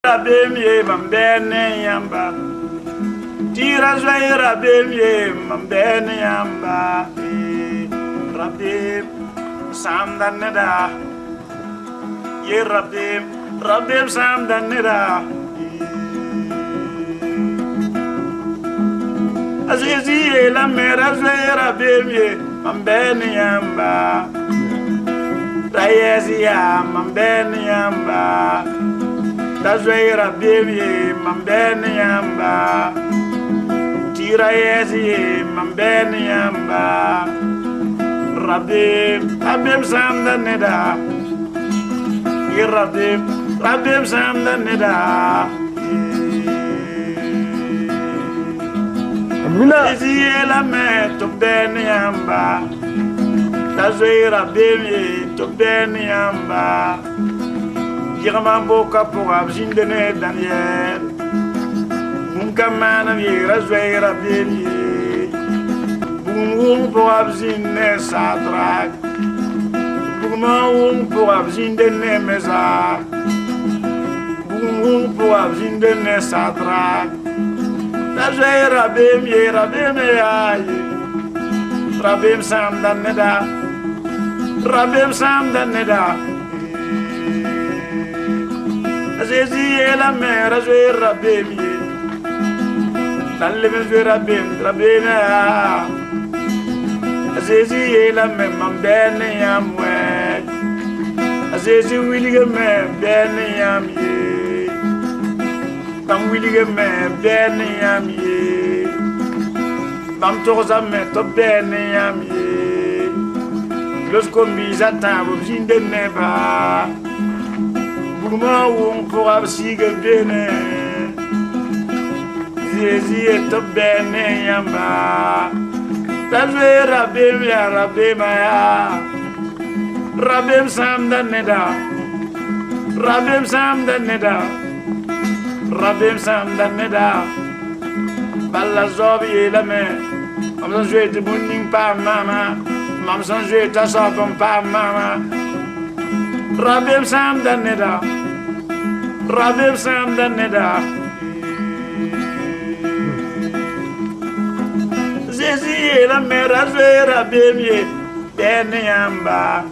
Rabeem ye, mam bɛɛ ne yãmba. Tɩ ra zoe rabeem ye, mam bɛɛ ne yãmba. Rabeem sãamda neda ye, rabeem, rabeem sãamda neda. A Zezi yeelame ra zoe rabeem ye, mam bɛɛ ne yãmba. Ra yɛɛs yaa, mam bɛɛ ne yãmba. Da zoe rabeem ye, mam bɛɛ ne yãmba. Tɩ ra yɛɛs ye, mam bɛɛ ne yãmba. Rabeem, rabeem sãamda neda ye, rabeem, rabeem sãamda neda. Amina. Zezi yeelame tɩ b bɛɛ ne yãmba. Da zoe rabeem ye, tɩ b bɛɛ ne yãmba. Yɩgmã boka pʋga b zĩnd ne Daniɛl. Bũmb ka maan b ye, ra zoe rabeem ye. Bugum wʋng pʋga b zĩnd ne Sadrak. Bugmã wʋng pʋga b zĩnd ne Mezak. Bugum wʋng pʋga b zĩnd ne Sadrak. Da zoe rabeem ye, rabeem yaa ye. Rabeem sãamda neda. Rabeem sãamda neda. A Zezi yeelame ra zoe rabeem ye. La n leb n zoe rabeem, rabeem yaa. A Zezi yeelame mam bɛɛ ne yãmb wɛ. A Zezi wilgame bɛɛ ne yãmb ye. Bãmb wilgame bɛɛ ne yãmb ye. Bãmb togsame tɩ b bɛɛ ne yãmb ye. Los-kom-biisã tãab b zĩnda neba. Bugmã wʋng pʋga b siiga beene. Zezi yet tɩ b bɛɛ ne yãmba. Da zoe rabeem yaa, rabeemã yaa. Rabeem sãamda neda. Rabeem sãamda neda. Rabeem sãamda neda. Bala zaoob yeelame mam sẽn zoe tɩ bũn ning paam maama, mam sẽn zoe t'a soab n paam maama. Rabeem sãamda neda. Rabeem sãamda neda. Zezi yeelame ra zoe rabeem ye, bɛɛ ne yãmba.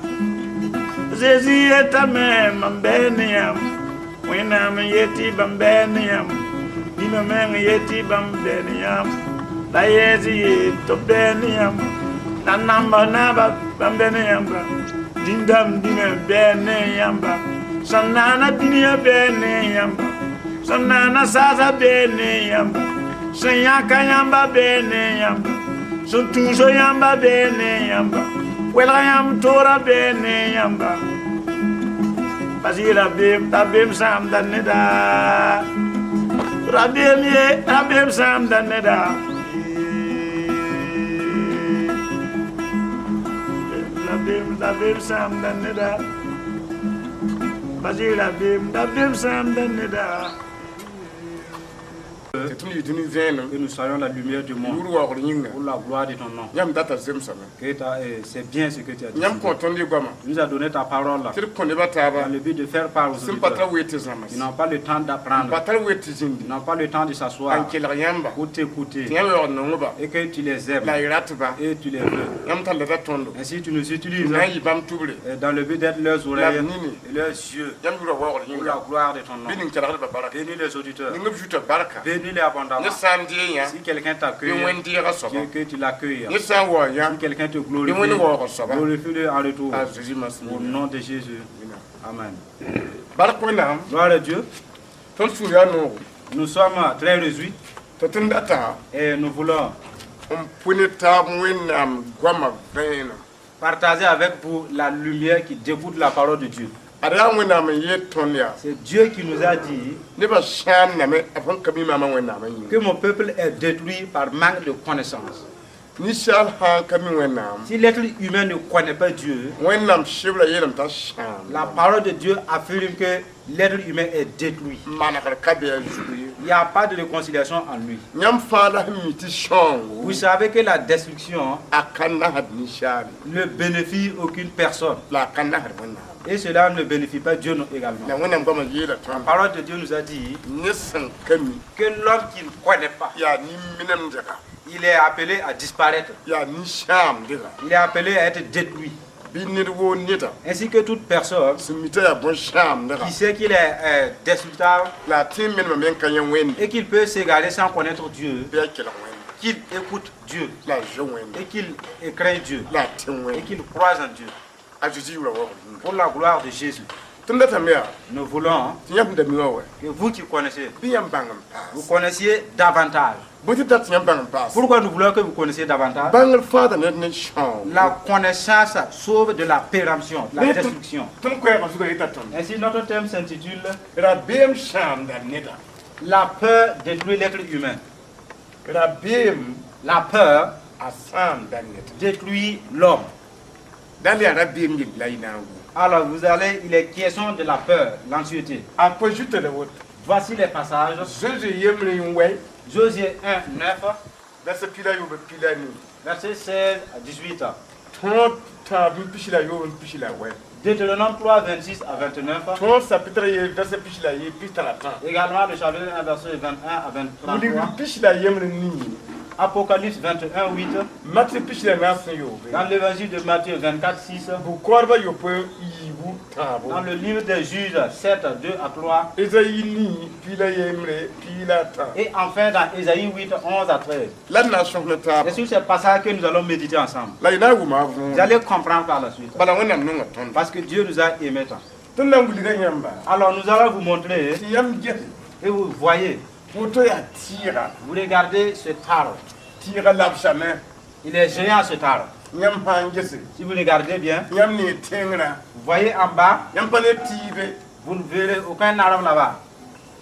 Zezi yetame mam bɛɛ ne yãmb. Wẽnnaam n yetɩ bãmb bɛɛ ne yãmb. Dĩmã meng yetɩ bãmb bɛɛ ne yãmb. La yɛɛs ye tɩ b bɛɛ ne yãmb. La namba naaba bãmb bɛɛ ne yãmba. Dĩn-dãmb dĩmã bɛɛ ne yãmba. Sẽn naana dũniyã bɛɛ ne yãmba. Sẽn naana saasã bɛɛ ne yãmba. Sẽn yãka yãmba bɛɛ ne yãmba. Sẽn tũuso yãmba bɛɛ ne yãmba. Welg yãmb toorã bɛɛ ne yãmba. Bas yɩ rabeem, rabeem sãamda neda. Rabeem ye, rabeem sãamda neda. Rabeem, rabeem sãamda neda. Bas yɩ rabeem, rabeem sãamda neda. Tɩ tõnd yɩ dũni vẽenem. Que nous soyons la lumière du monde Yʋʋr waoogr yĩnga. Pour la gloire de ton nom. Yãmb data zemsame. C'est bien ce que tu as dit. Yãmb kõ tõnd y goama. Tu nous as donné ta parole là, Tɩ d kõ nebã taaba. Dans le but de faire part aux Sẽn pa auditeurs. tar wee tɩ zãms. Ils n'ont pas le temps d'apprendre. Pa tar wee tɩ zĩndi. Ils n'ont pas le temps de s'asseoir N kelg yãmba. Pour t'écouter Tɩ yãmb yaoog nongba. Et que tu les aimes La y ratba. Et tu les veux. Yãmb talla ta tõndo. Ainsi tu nous utilises Na n yɩ bãmb tubre. Dans le but d'être leurs oreilles Nini. Et leurs yeux Yãmb yʋʋra waoogr pour yĩnga. La gloire de ton nom. Bɩ nin-kelgdbã barka. Bénis les auditeurs. Ning b zuta barka. Bénis-les abondamment. Ned sã n dee yã. Si quelqu'un Bɩ t'accueille, wẽn-deegã soaba. Que tu l'accueilles. Ned sã n wa yã. Si quelqu'un te Bɩ glorifie, wẽnd waoogr soaba. Glorifie-le en retour. A Zeezi masã. Au nom de Jésus. Amen. Bark Wẽnnaam. Gloire à Dieu. Tõnd sũur yaa noogo. Nous sommes très réjouis Tɩ tõnd data et nous voulons n pʋ ne taab Wẽnnaam goamã vẽenem. Partager avec vous la lumière qui découle de la parole de Dieu. Ad yaa Wẽnnaam n yeel tõnd yaa. C'est Dieu qui nous a dit Nebã sãamdame a fõn ka mi maamã Wẽnnaamã yĩnga. Que mon peuple est détruit par manque de connaissance. Ninsaal sã n ka mi Wẽnnaam, Si l'être humain ne connaît pas Dieu, Wẽnnaam sebra yeelame t'a sãam. La parole de Dieu affirme que l'être humain est détruit. Manegr ka be a zugu ye. Il n'y a pas de réconciliation en lui. Yãmb fãa la sẽn mi tɩ sãoongo, Vous savez que la destruction a ka nasd ninsaal ye. Ne bénéficie aucune personne. La a ka nasd Wẽnnaam. Et cela ne bénéficie pas Dieu non également. La Wẽnnaam goamã yeela La tõnd parole de Dieu nous a dit ned sẽn ka mi, que l'homme qui ne connaît pas, yaa nin-minemdga, il est appelé à disparaître. Yaa nin-sãamdga. Il est appelé à être détruit. Bɩ ned woo neda Ainsi que toute personne sẽn mi t'a yaa bõn-sãamdga qui sait qu'il est destructible la a tẽ n menemame n ka yẽ Wẽnde, et qu'il peut s'égarer sans connaître Dieu, bɩ a kelg Wẽnde, qu'il écoute Dieu la a zoe Wẽnde, et qu'il craint Dieu la a tẽ et Wẽnde. Qu'il croise en Dieu. A Zeezi yʋʋra waoogr yĩnga. Pour la gloire de Jésus. Tõnd datame yaa Nous voulons tɩ yãmb sẽn da mi wã wɛ, que vous qui connaissez, bɩ yãmb bãng n vous paas. Connaissiez davantage. Bõe tɩ dat tɩ yãmb bãng n paas? Pourquoi nous voulons que vous connaissiez davantage? Bãngr fãada ned ne sãoongo. La connaissance sauve de la péremption, de la destruction. Tõnd koɛɛgã zugã yeta tõnd Ainsi, notre thème s'intitule rabeem sãamda neda. La peur détruit l'être humain. Rabeem La peur a sãamda neda. Détruit l'homme. Dal yaa rabeem yell la y na n wʋm. Alors, vous allez, il est question de la peur, l'anxiété. A pa zuta la woto. Voici les passages. Zoe yembre n wɛ, Josué 1, 9, verset 14 la nii, verset 16 à 18. Tõog 3 n pis la yoob n pis la wɛ, Deutéronome 3, 26 à 29. Tõog chapitre ye verset 41 tã. Également le chapitre 1, verset 21 à 23. Wilgr 14 nii, Apocalypse 21, 8. Matthieu 14. Dans l'évangile de Matthieu 24, 6. Bʋ-koadbã yopoe yiibu tãabo, Dans le livre des Juges 7, 2 à 3. Ezayi nii 13 tã. Et enfin dans Ésaïe 8, 11 à 13. La d na n sõs ne taaba. C'est sur ces passages que nous allons méditer ensemble. La y na n wʋma a võore. Vous allez comprendre par la suite. Bala Wẽnnaam nonga tõnd. Parce que Dieu nous a aimés tant. Tõnd na n wilga yãmba Alors nous allons vous montrer tɩ yãmb ges et vous voyez, woto yaa tɩɩga. Vous regardez cet arbre. Tɩɩga labsame. Il est géant, cet arbre. Yãmb sã n gese, Si vous regardez bien, yãmb nee tẽngrã, vous voyez en bas, yãmb pa ne tɩɩbe. Vous ne verrez aucun arbre là-bas.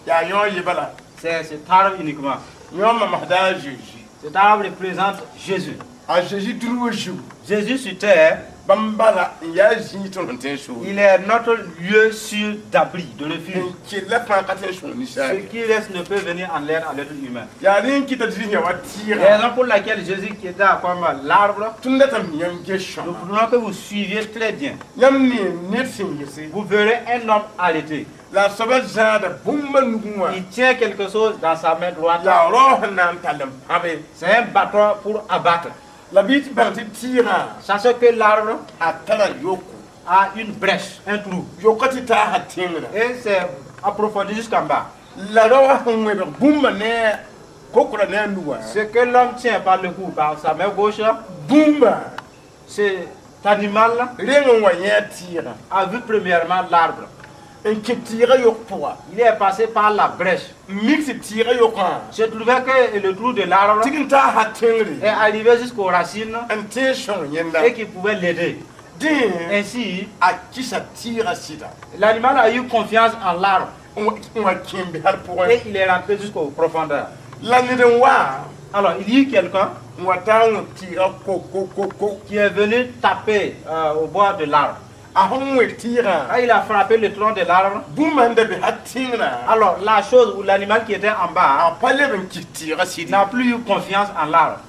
Yaa yõ yeba la. C'est cet arbre uniquement. Yõ mamsda a Zeezi. Cet arbre représente Jésus. A Zeezi dũni wã zugu, Jésus sur terre, bãmb bala n yaa zĩig tõnd sẽn tõe n soog. Il est notre lieu sûr d'abri, de refuge. N kella fãa ka tõe n sõng Ce ninsaal. qui reste ne peut venir en l'aide à l'être humain. Yaa rẽ n kɩta tɩ yã wa tɩɩga. Raison pour laquelle Jésus qui était comme l'arbre, Tõnd datame yãmb ges nous sõma. Voulons que vous suiviez très bien. Yãmb nee ned sẽn gese, Vous verrez un homme arrêté. La a soabã zãada bũmba nugẽ wã. Il tient quelque chose dans sa main droite. Yaa rao sẽn na n tall n pãbe. C'est un bâton pour abattre. La bɩ tɩ bãng tɩ tɩɩgã, Sachez que l'arbre a tara yoko. A une brèche, un trou. Yoka tɩ taasa tẽngrã. Et c'est approfondi jusqu'en bas. La rao wã sẽn wẽbg bũmba ne a kokra ne a nu wã, Ce que l'homme tient par le cou, par sa main gauche, bũmba cet animal reng n wa yẽ a tɩɩgã a vu premièrement l'arbre. N kẽ tɩɩgã yok pʋga. Il est passé par la brèche. N mik tɩ tɩɩgã yokã Je trouvais que le trou de l'arbre tɩg n taasa tẽngre est arrivé jusqu'aux racines n tẽeg sõng yẽnda. Et qu'il pouvait l'aider. Dẽ Ainsi, a kɩsa tɩɩgã sɩda l'animal a eu confiance en l'arbre n wa kẽ n bes al pʋgẽ. Et il est rentré jusqu'aux profondeurs. La ned n wa Alors, il y a eu quelqu'un n wa taa n wẽ tɩɩgã ko ko ko ko. Qui est venu taper au bois de l'arbre. A sẽn wẽd tɩɩgã, Quand il a frappé le tronc de l'arbre, bũmb sẽn da be a tẽngrã, alors la chose ou l'animal qui était en bas a pa leb n kɩs tɩɩgã sɩd. N'a plus eu confiance en l'arbre.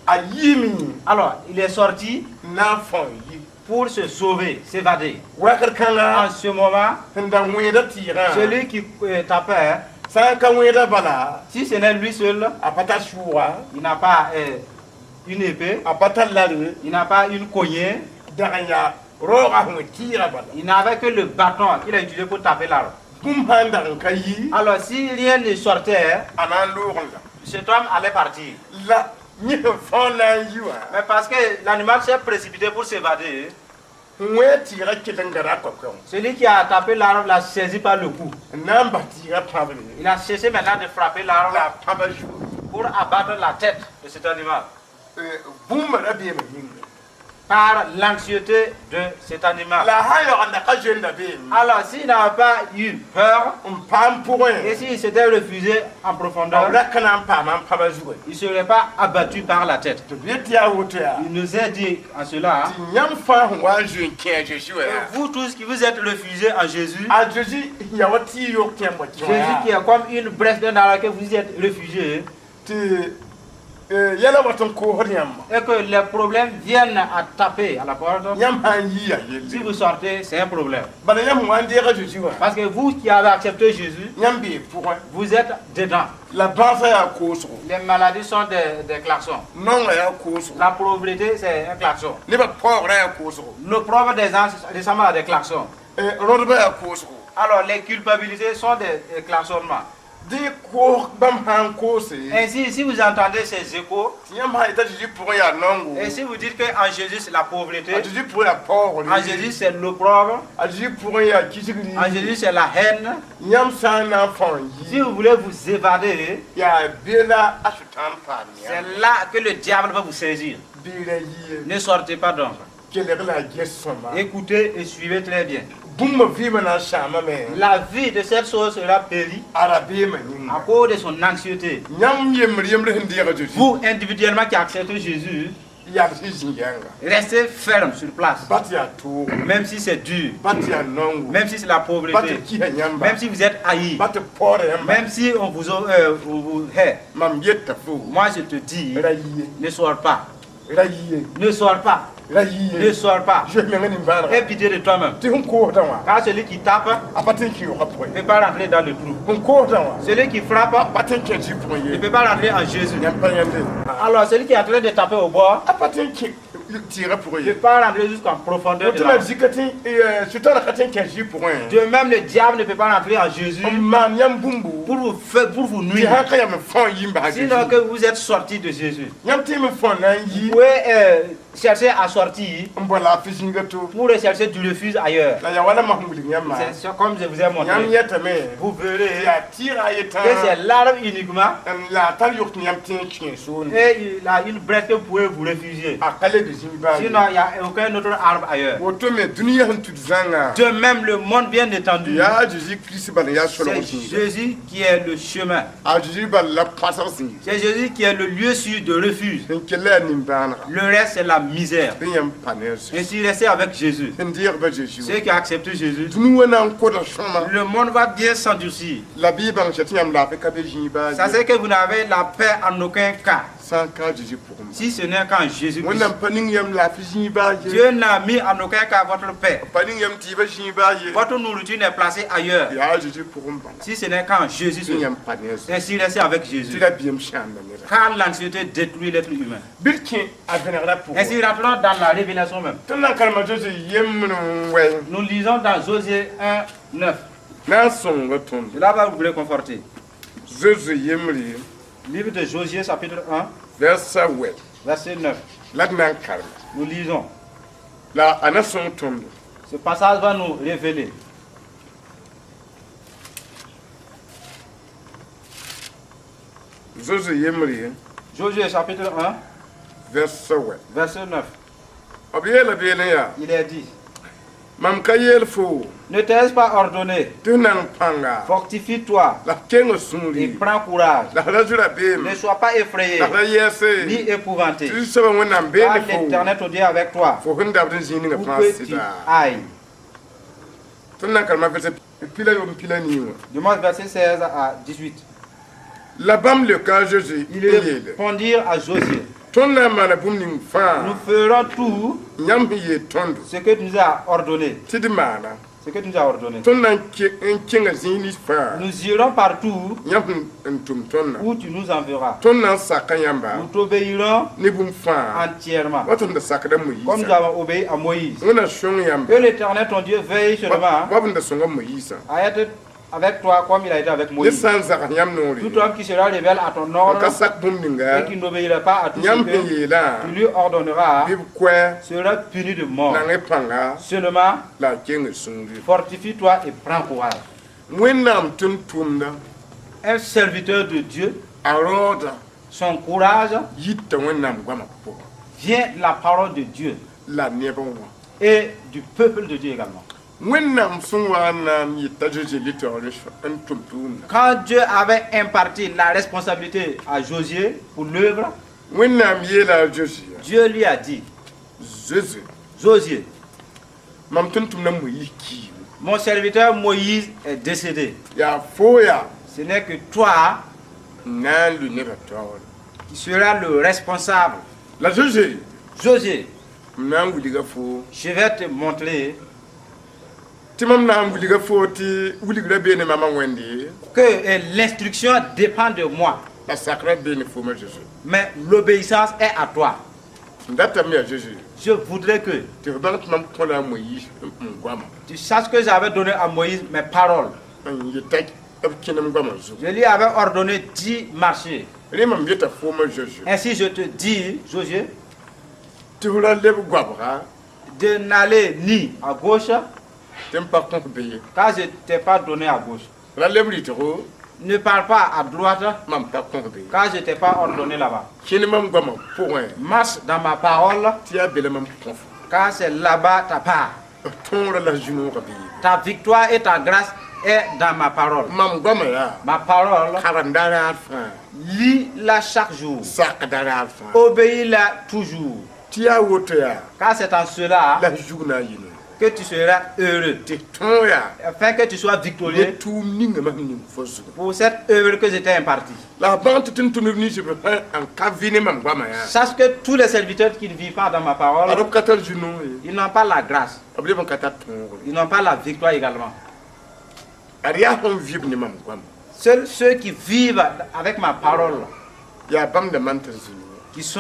A yiime Alors, il est sorti n na n fao n yi. Pour se sauver, s'évader. Wakr kãnga En ce moment, sẽn da wẽeda tɩɩgã, celui qui tapait, sã n ka wẽeda bala, si ce n'est lui seul, a pa tar sʋʋga, il n'a pas une épée, a pa tar lare, il n'a pas une cognée, dag n yaa raoogã sẽn wẽ tɩɩgã bala. Il n'avait que le bâton qu'il a utilisé pour taper l'arbre. Bũmb sã n dag n ka yi, Alors, si rien ne sortait, a na n loogẽ la. Cet homme allait partir. La yẽ sẽn fao na n yi wã, Mais parce que l'animal s'est précipité pour s'évader, wẽ tɩɩgã kell n gada a koɛkoɛoong celui qui a tapé l'arbre l'a saisi par le cou. N na n bas tɩɩgã pãbre. Il a cessé maintenant de frapper l'arbre La a pãbã zugu. Pour abattre la tête de cet animal. Bũmba rabeemã yĩnga. Par l'anxiété de cet animal. La sã n yaoogd n da ka zoend dabeem Alors, s'il n'a pas eu peur, n paam pʋgẽ et s'il s'était refusé en profondeur, b ra ka na n paama n pãbã zugã il ne serait pas abattu par la tête. Tɩ b yet tɩ yaa woto yaa Il nous a dit en cela, hein, tɩ yãmb fãa sẽn wa n zoe n kẽ a Zeezi wã yaa que vous tous qui vous êtes refusés en Jésus, a Zeezi ya wa tɩ y yok kẽem wa kẽ wã Jésus qui yaa est comme une brèche d'un arbre que vous êtes réfugiés, tɩ yɛla wat n koosd yãmba et que les problèmes viennent à taper à la porte, yãmb sã n yii yaa si yelle vous sortez, c'est un problème. Bala yãmb sẽn wa n deeg a Zeezi wã Parce que vous qui avez accepté Jésus, yãmb bee pʋgẽ vous êtes dedans. La bãasã yaa koosgo Les maladies sont des klaxons. Naongã yaa koosgo La pauvreté, c'est un klaxon. Nebã paoogrã yaa koosgo L'opprobre des gens ressemble à des klaxons. Rõdbã yaa koosgo Alors, les culpabilités sont des klaxonnements. Dẽ koos bãmb sã n koose Ainsi, si vous entendez ces échos, tɩ yãmb sã n yeta Zeezi pʋgẽ yaa naongo et si vous dites qu'en Jésus, c'est la pauvreté, a Zeezi pʋgẽ yaa paoogre en Jésus, c'est l'opprobre, a Zeezi pʋgẽ yaa kisgri en Jésus, c'est la haine, yãmb sã n na n fão n si yi vous voulez vous évader, yaa be la a sʋtãan paam c'est yãmb là que le diable va vous saisir. Beera yie Ne sortez pas donc. Kelg la a ges sõma Écoutez et suivez très bien. Bũmba vɩɩmã na n sãamame La vie de cette chose sera périe a rabeemã à yĩnga cause de son anxiété. Yãmb yembr yembre sẽn deeg a Zeezi Vous, individuellement qui acceptez Jésus, yals y zĩ yãnga restez ferme sur place, pa tɩ yaa toogo même si c'est dur, pa tɩ yaa naongo même si c'est la pa tɩ pauvreté, kisa yãmba même si vous êtes haï, pa tɩ paoora yãmba même si on vous hait. Mam yeta fo Moi, je te dis, ra yie ne sors pas, ra yie ne sors pas, ra yie ne sors pas. Zoe menga nimbãanega Aie pitié de toi-même. Tɩ sẽn koosdã wã Car celui qui tape a pa tɩ n kẽ yoogã pʋgẽ ne peut pas rentrer dans le trou. Sẽn koosdã wã Celui qui frappe pa tɩ n kẽ zĩ pʋgẽ ne ye peut pas rentrer en Jésus. Yãmb pa yãnde Alors, celui qui est en train de taper au bord a pa tɩ n kẽ tɩɩgã pʋgẽ ne ye peut pas rentrer jusqu'en profondeur de woto la la zĩ ka tɩ sʋtãanã ka tɩ n kẽ zĩ pʋgẽ De même, le diable ne peut pas rentrer en Jésus n maan yãmb bũmbu pour vous tɩ nuire. sã n ka yam n fão n yi n bas Sinon Zeezi que vous êtes sorti de Jésus. Yãmb tɩ m fão na n Vous yi pouvez chercher à sortir n bao laafɩ zĩiga to pour rechercher du refuge ailleurs. La yaa wala mam sẽn wilg yãmbã C'est ça, comme je vous ai yãmb montré. yɛtame Vous verrez yaa tɩɩga a que c'est yetã l'arbre uniquement n la a tar yok tɩ yãmb tẽ n kẽ soonde et il a une brèche que vous pouvez vous réfugier. A ka le be zĩig baa Sinon, il n'y a aucun autre arbre ailleurs. Woto me dũniyã sẽn tud zãnga De même, le monde bien étendu, yaa Zeezi Kirist bal n yaa solg c'est zĩiga Jésus qui est le chemin. A Zeezi bal la pãsg zĩig C'est Jésus qui est le lieu sûr de refuge. Sẽn kell yaa nimbãanega Le reste, c'est la misère. Bɩ yãmb pa ne a Zeezi Ainsi, restez avec Jésus. Sẽn deegba Zeezi Ceux qui ont accepté Jésus, dũni wã na n koda sõma le monde va bien s'endurcir. La bɩ y bãng tɩ yãmb laafɩ ka be zĩig baa Ça c'est que vous n'avez la paix en aucun cas, sã n ka Zeezi pʋgẽ si ce n'est qu'en Jésus-Christ. Wẽnnaam pa ning yãmb laafɩ zĩig baa ye Dieu n'a mis en aucun cas votre paix. Pa ning yãmb tɩɩbã zĩig baa ye Votre nourriture n'est placée ailleurs, yaa Zeezi pʋgẽ bala si ce n'est qu'en Jésus Bɩ seul. yãmb pa ne a Zeezi Ainsi, restez avec Tɩ Jésus. rabiam sãamda neda Car l'anxiété détruit l'être humain. Bɩ d kẽ a vẽnegrã pʋgẽ Ainsi, rentrons dans la révélation même. Tõnd na n karema Zoe yembr n wɛ Nous lisons dans Josué 1, 9. Na n sõnga tõndo Cela va vous réconforter. Zoe yembre Livre de Josué, chapitre 1, vɛrsa wɛ verset 9. La d na n karema Nous lisons. La a na sõng tõndo Ce passage va nous révéler. Zoe yembre Josué, chapitre 1, vɛrsa wɛ verset 9. B yeela beelẽ yaa Il est dit: Mam ka yeel fo Ne t'ai-je pas ordonné? Tɩ f nang pãnga Fortifie-toi la f keng et sũuri prends courage. La f ra zu rabeem Ne sois pas effrayé la f ra yɛɛse ni épouvanté. Tɩ soabã Wẽnnaam Car beene fo l'Éternel ton Dieu est avec toi fo sẽn dabd n zĩig ninga où fãa que tu sɩda ailles. Tõnd na n karema vɛrsa pila yomb pila nii wã Demande verset 16 à 18. La bãmb leoka a Zoe Ils n yeele répondirent à Josué: Tõnd na n maana bũmb ning fãa Nous ferons tout yãmb sẽn yeel tõndo ce que tu nous as ordonné. Tɩ d maana Ce que tu nous as ordonné. Tõnd na n kẽnga zĩig nins fãa Nous irons partout yãmb sẽn n tʋm tõndã où tu nous enverras. Tõnd na n saka yãmba Nous t'obéirons ne bũmb fãa entièrement, wa tõnd da sakda comme nous Moyiisã avons obéi à Moïse. Wẽnna sõng yãmba Que l'Éternel ton Dieu veille seulement wa b da sõnga Moyiisã à être avec toi comme il a été avec Ned Moïse. sã n zags yãmb noore Tout homme qui sera rebelle à ton n ordre ka sak bũmb ninga et qui n'obéira pas à tout ce yãmb sẽn que yeelã tu lui ordonneras bɩ b koɛ sera puni de mort. nang y pãnga Seulement, la a keng sũuri fortifie-toi et prends courage. Wẽnnaam tʋm tʋmda Un serviteur de Dieu, a raooda son courage yita Wẽnnaam goamã pʋgã vient de la parole de Dieu. La nebã wã. Et du peuple de Dieu également. Wẽnnaam sẽn wa n na n yeta Zoe litɔgr n tʋm tʋʋmda. Quand Dieu avait imparti la responsabilité à Josué pour l'œuvre, Wẽnnaam yeela Zoe: Dieu lui a dit, Zoe, Josué, mam tʋm-tʋmdã Moyiis kiime. Mon serviteur Moïse est décédé. Yaa foo yaa Ce n'est que toi n na n lʋ nebã taoore. Qui seras le responsable. La Zoe, Josué, m na n wilga foo je vais te montrer tɩ mam na n wilga foo tɩ wilgrã bee ne mama wẽnde que l'instruction dépend de moi, la sakrã bee ne fooma Zoe. Mais l'obéissance est à toi. M datame yaa Zoe Je voudrais que tɩ f bãng tɩ mam kõ la a Moyiis n goama tu saches que j'avais donné à Moïse mes paroles. N yeta b kẽnem goamã zugu. Je lui avais ordonné 10 marchés. Rẽ mam yeta fooma Zoe Ainsi, je te dis, Josué, tɩ f ra leb goabga de n'aller ni à gauche, tɩ m pa kõ f be ye. Car je ne t'ai pas donné à gauche. Ra leb rɩtgo Ne parle pas à droite, mam pa kõ f be ye. Car je ne t'ai pas ordonné là-bas. Kẽne mam goamã pʋgẽ Marche dans ma parole, tɩ yaa be la mam kõ fo. Car c'est là-bas ta part. F tõorã la zu-noogã be ye. Ta victoire et ta grâce est dans ma parole. Mam goamã yaa Ma parole, karemda raar fãa lis-la chaque jour. Sakda raar fãa Obéis-la toujours. Tɩ yaa woto yaa Car c'est en cela la zug na n yɩ que tu seras heureux. Tɩ tõog yaa Afin que tu sois ne victorieux tʋʋm ninga mam ning fo zugu. Pour cette œuvre que je t'ai impartie. La f bãng tɩ tʋm-tʋmdb nins b sã n ka vɩ ne mam goamã yaa Sache que tous les serviteurs qui ne vivent pas dans ma parole, ad b ka tar zu-noog ye ils n'ont pas la grâce. B leb n ka tar tõogre. Ils n'ont pas la victoire également. Ad yaa sẽn vɩb ne mam goamã Seuls ceux qui vivent avec ma parole, yaa bãmb da man tɩ zu-noog qui sont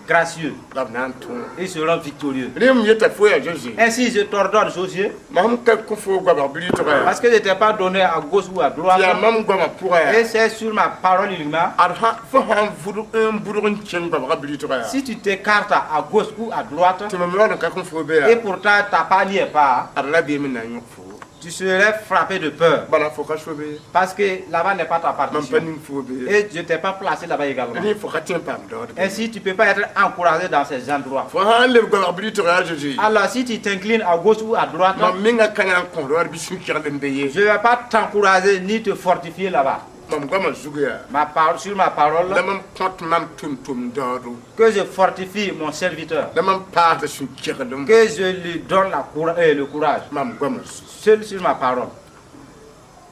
gracieux, la b na n tõog. Ils seront victorieux. Rẽ m yeta fo yaa Zoe Ainsi, je t'ordonne, Josué, mam ka kõ fo goabg bɩ rɩtgã yaa parce que je ne t'ai pas donné à gauche ou à droite, yaa mam goamã pʋgã et yaa c'est sur ma parole uniquement. Ad fo sã n vʋdg n bʋdg n kẽng goabgã bɩ rɩtgã yaa Si tu t'écartes à gauche ou à droite, tɩ mam yaool n ka kõ fo be et yaa pourtant ta part n'y est pas, ad rabeem n na n yõk fo tu serais frappé de peur. Bala fo ka so be Parce que là-bas n'est pas ta mam pa partition. ning fo be Et je ne t'ai pas placé là-bas également. Rẽ fo ka tẽ n paam daood be Ainsi, tu ne peux pas être encouragé dans ces endroits. Fo sã n leb goabg bɩ rɩtgã yaa Zoe Alors, si tu t'inclines à gauche ou à droite, mam menga kãngã n kõs road bɩ sũ-kegl n be ye je ne vais pas t'encourager ni te fortifier là-bas. Mam goamã zug yaa Ma parole, sur ma parole, la mam kõt mam tʋm-tʋm daoodo que je fortifie mon serviteur, la mam paasd sũ-keglem que je lui donne le courage. Mam goamã zug Seul sur ma parole.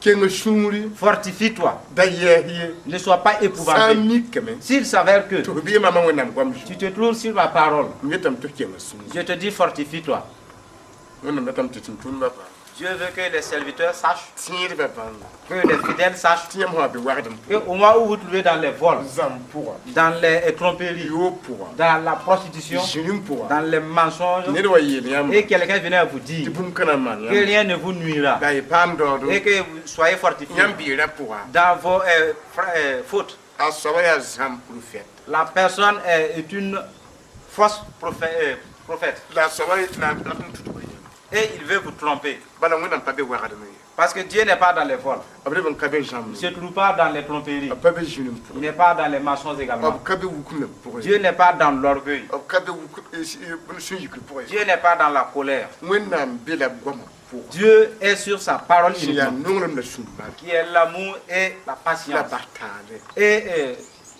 Keng sũuri Fortifie-toi. Da yɛɛs ye Ne sois pas sã n épouvanté. mikame S'il s'avère que tɩ f bɩ mama Wẽnnaam goam zug tu te trouves sur ma parole, m yetame tɩ f keng sũuri je te dis fortifie-toi. Wẽnnaam datame tɩ tʋm-tʋmdbã bãng Dieu veut que les serviteurs sachent, tẽedbã bãnga que les fidèles sachent, tɩ yãmb sã be wagdem que au moment où vous trouvez dans les vols, zãmb pʋga dans les tromperies, yoob pʋga dans la prostitution, zĩrim pʋga dans les mensonges, ned wa yeel yãmb et quelqu'un venait vous tɩ dire bũmb kãna n maan que yãmb rien ne vous nuira la y paam daoodo et que vous soyez fortifiés yãmb beerã pʋga dans vos fautes. A soaba yaa zãmb profɛt La personne est une fausse prophète la soaba na n rat n tudga yãmb et il veut vous tromper. Bala Wẽnnaam pa be wagdem ye Parce que Dieu n'est pas dans les vols. B leb n ka be zãmb Il ne se trouve pas dans les tromperies. B pa be zĩrim Il pʋgẽ n'est pas dans les mensonges également. B ka be wukmem pʋgẽ Dieu n'est pas dans l'orgueil. B ka be wuk sũ-yikr pʋgẽ Dieu n'est pas dans la colère. Wẽnnaam be la goamã pʋgã Dieu est sur sa parole sẽn yaa uniquement, nonglem la sũ-maag qui est l'amour et la la patience bas taale et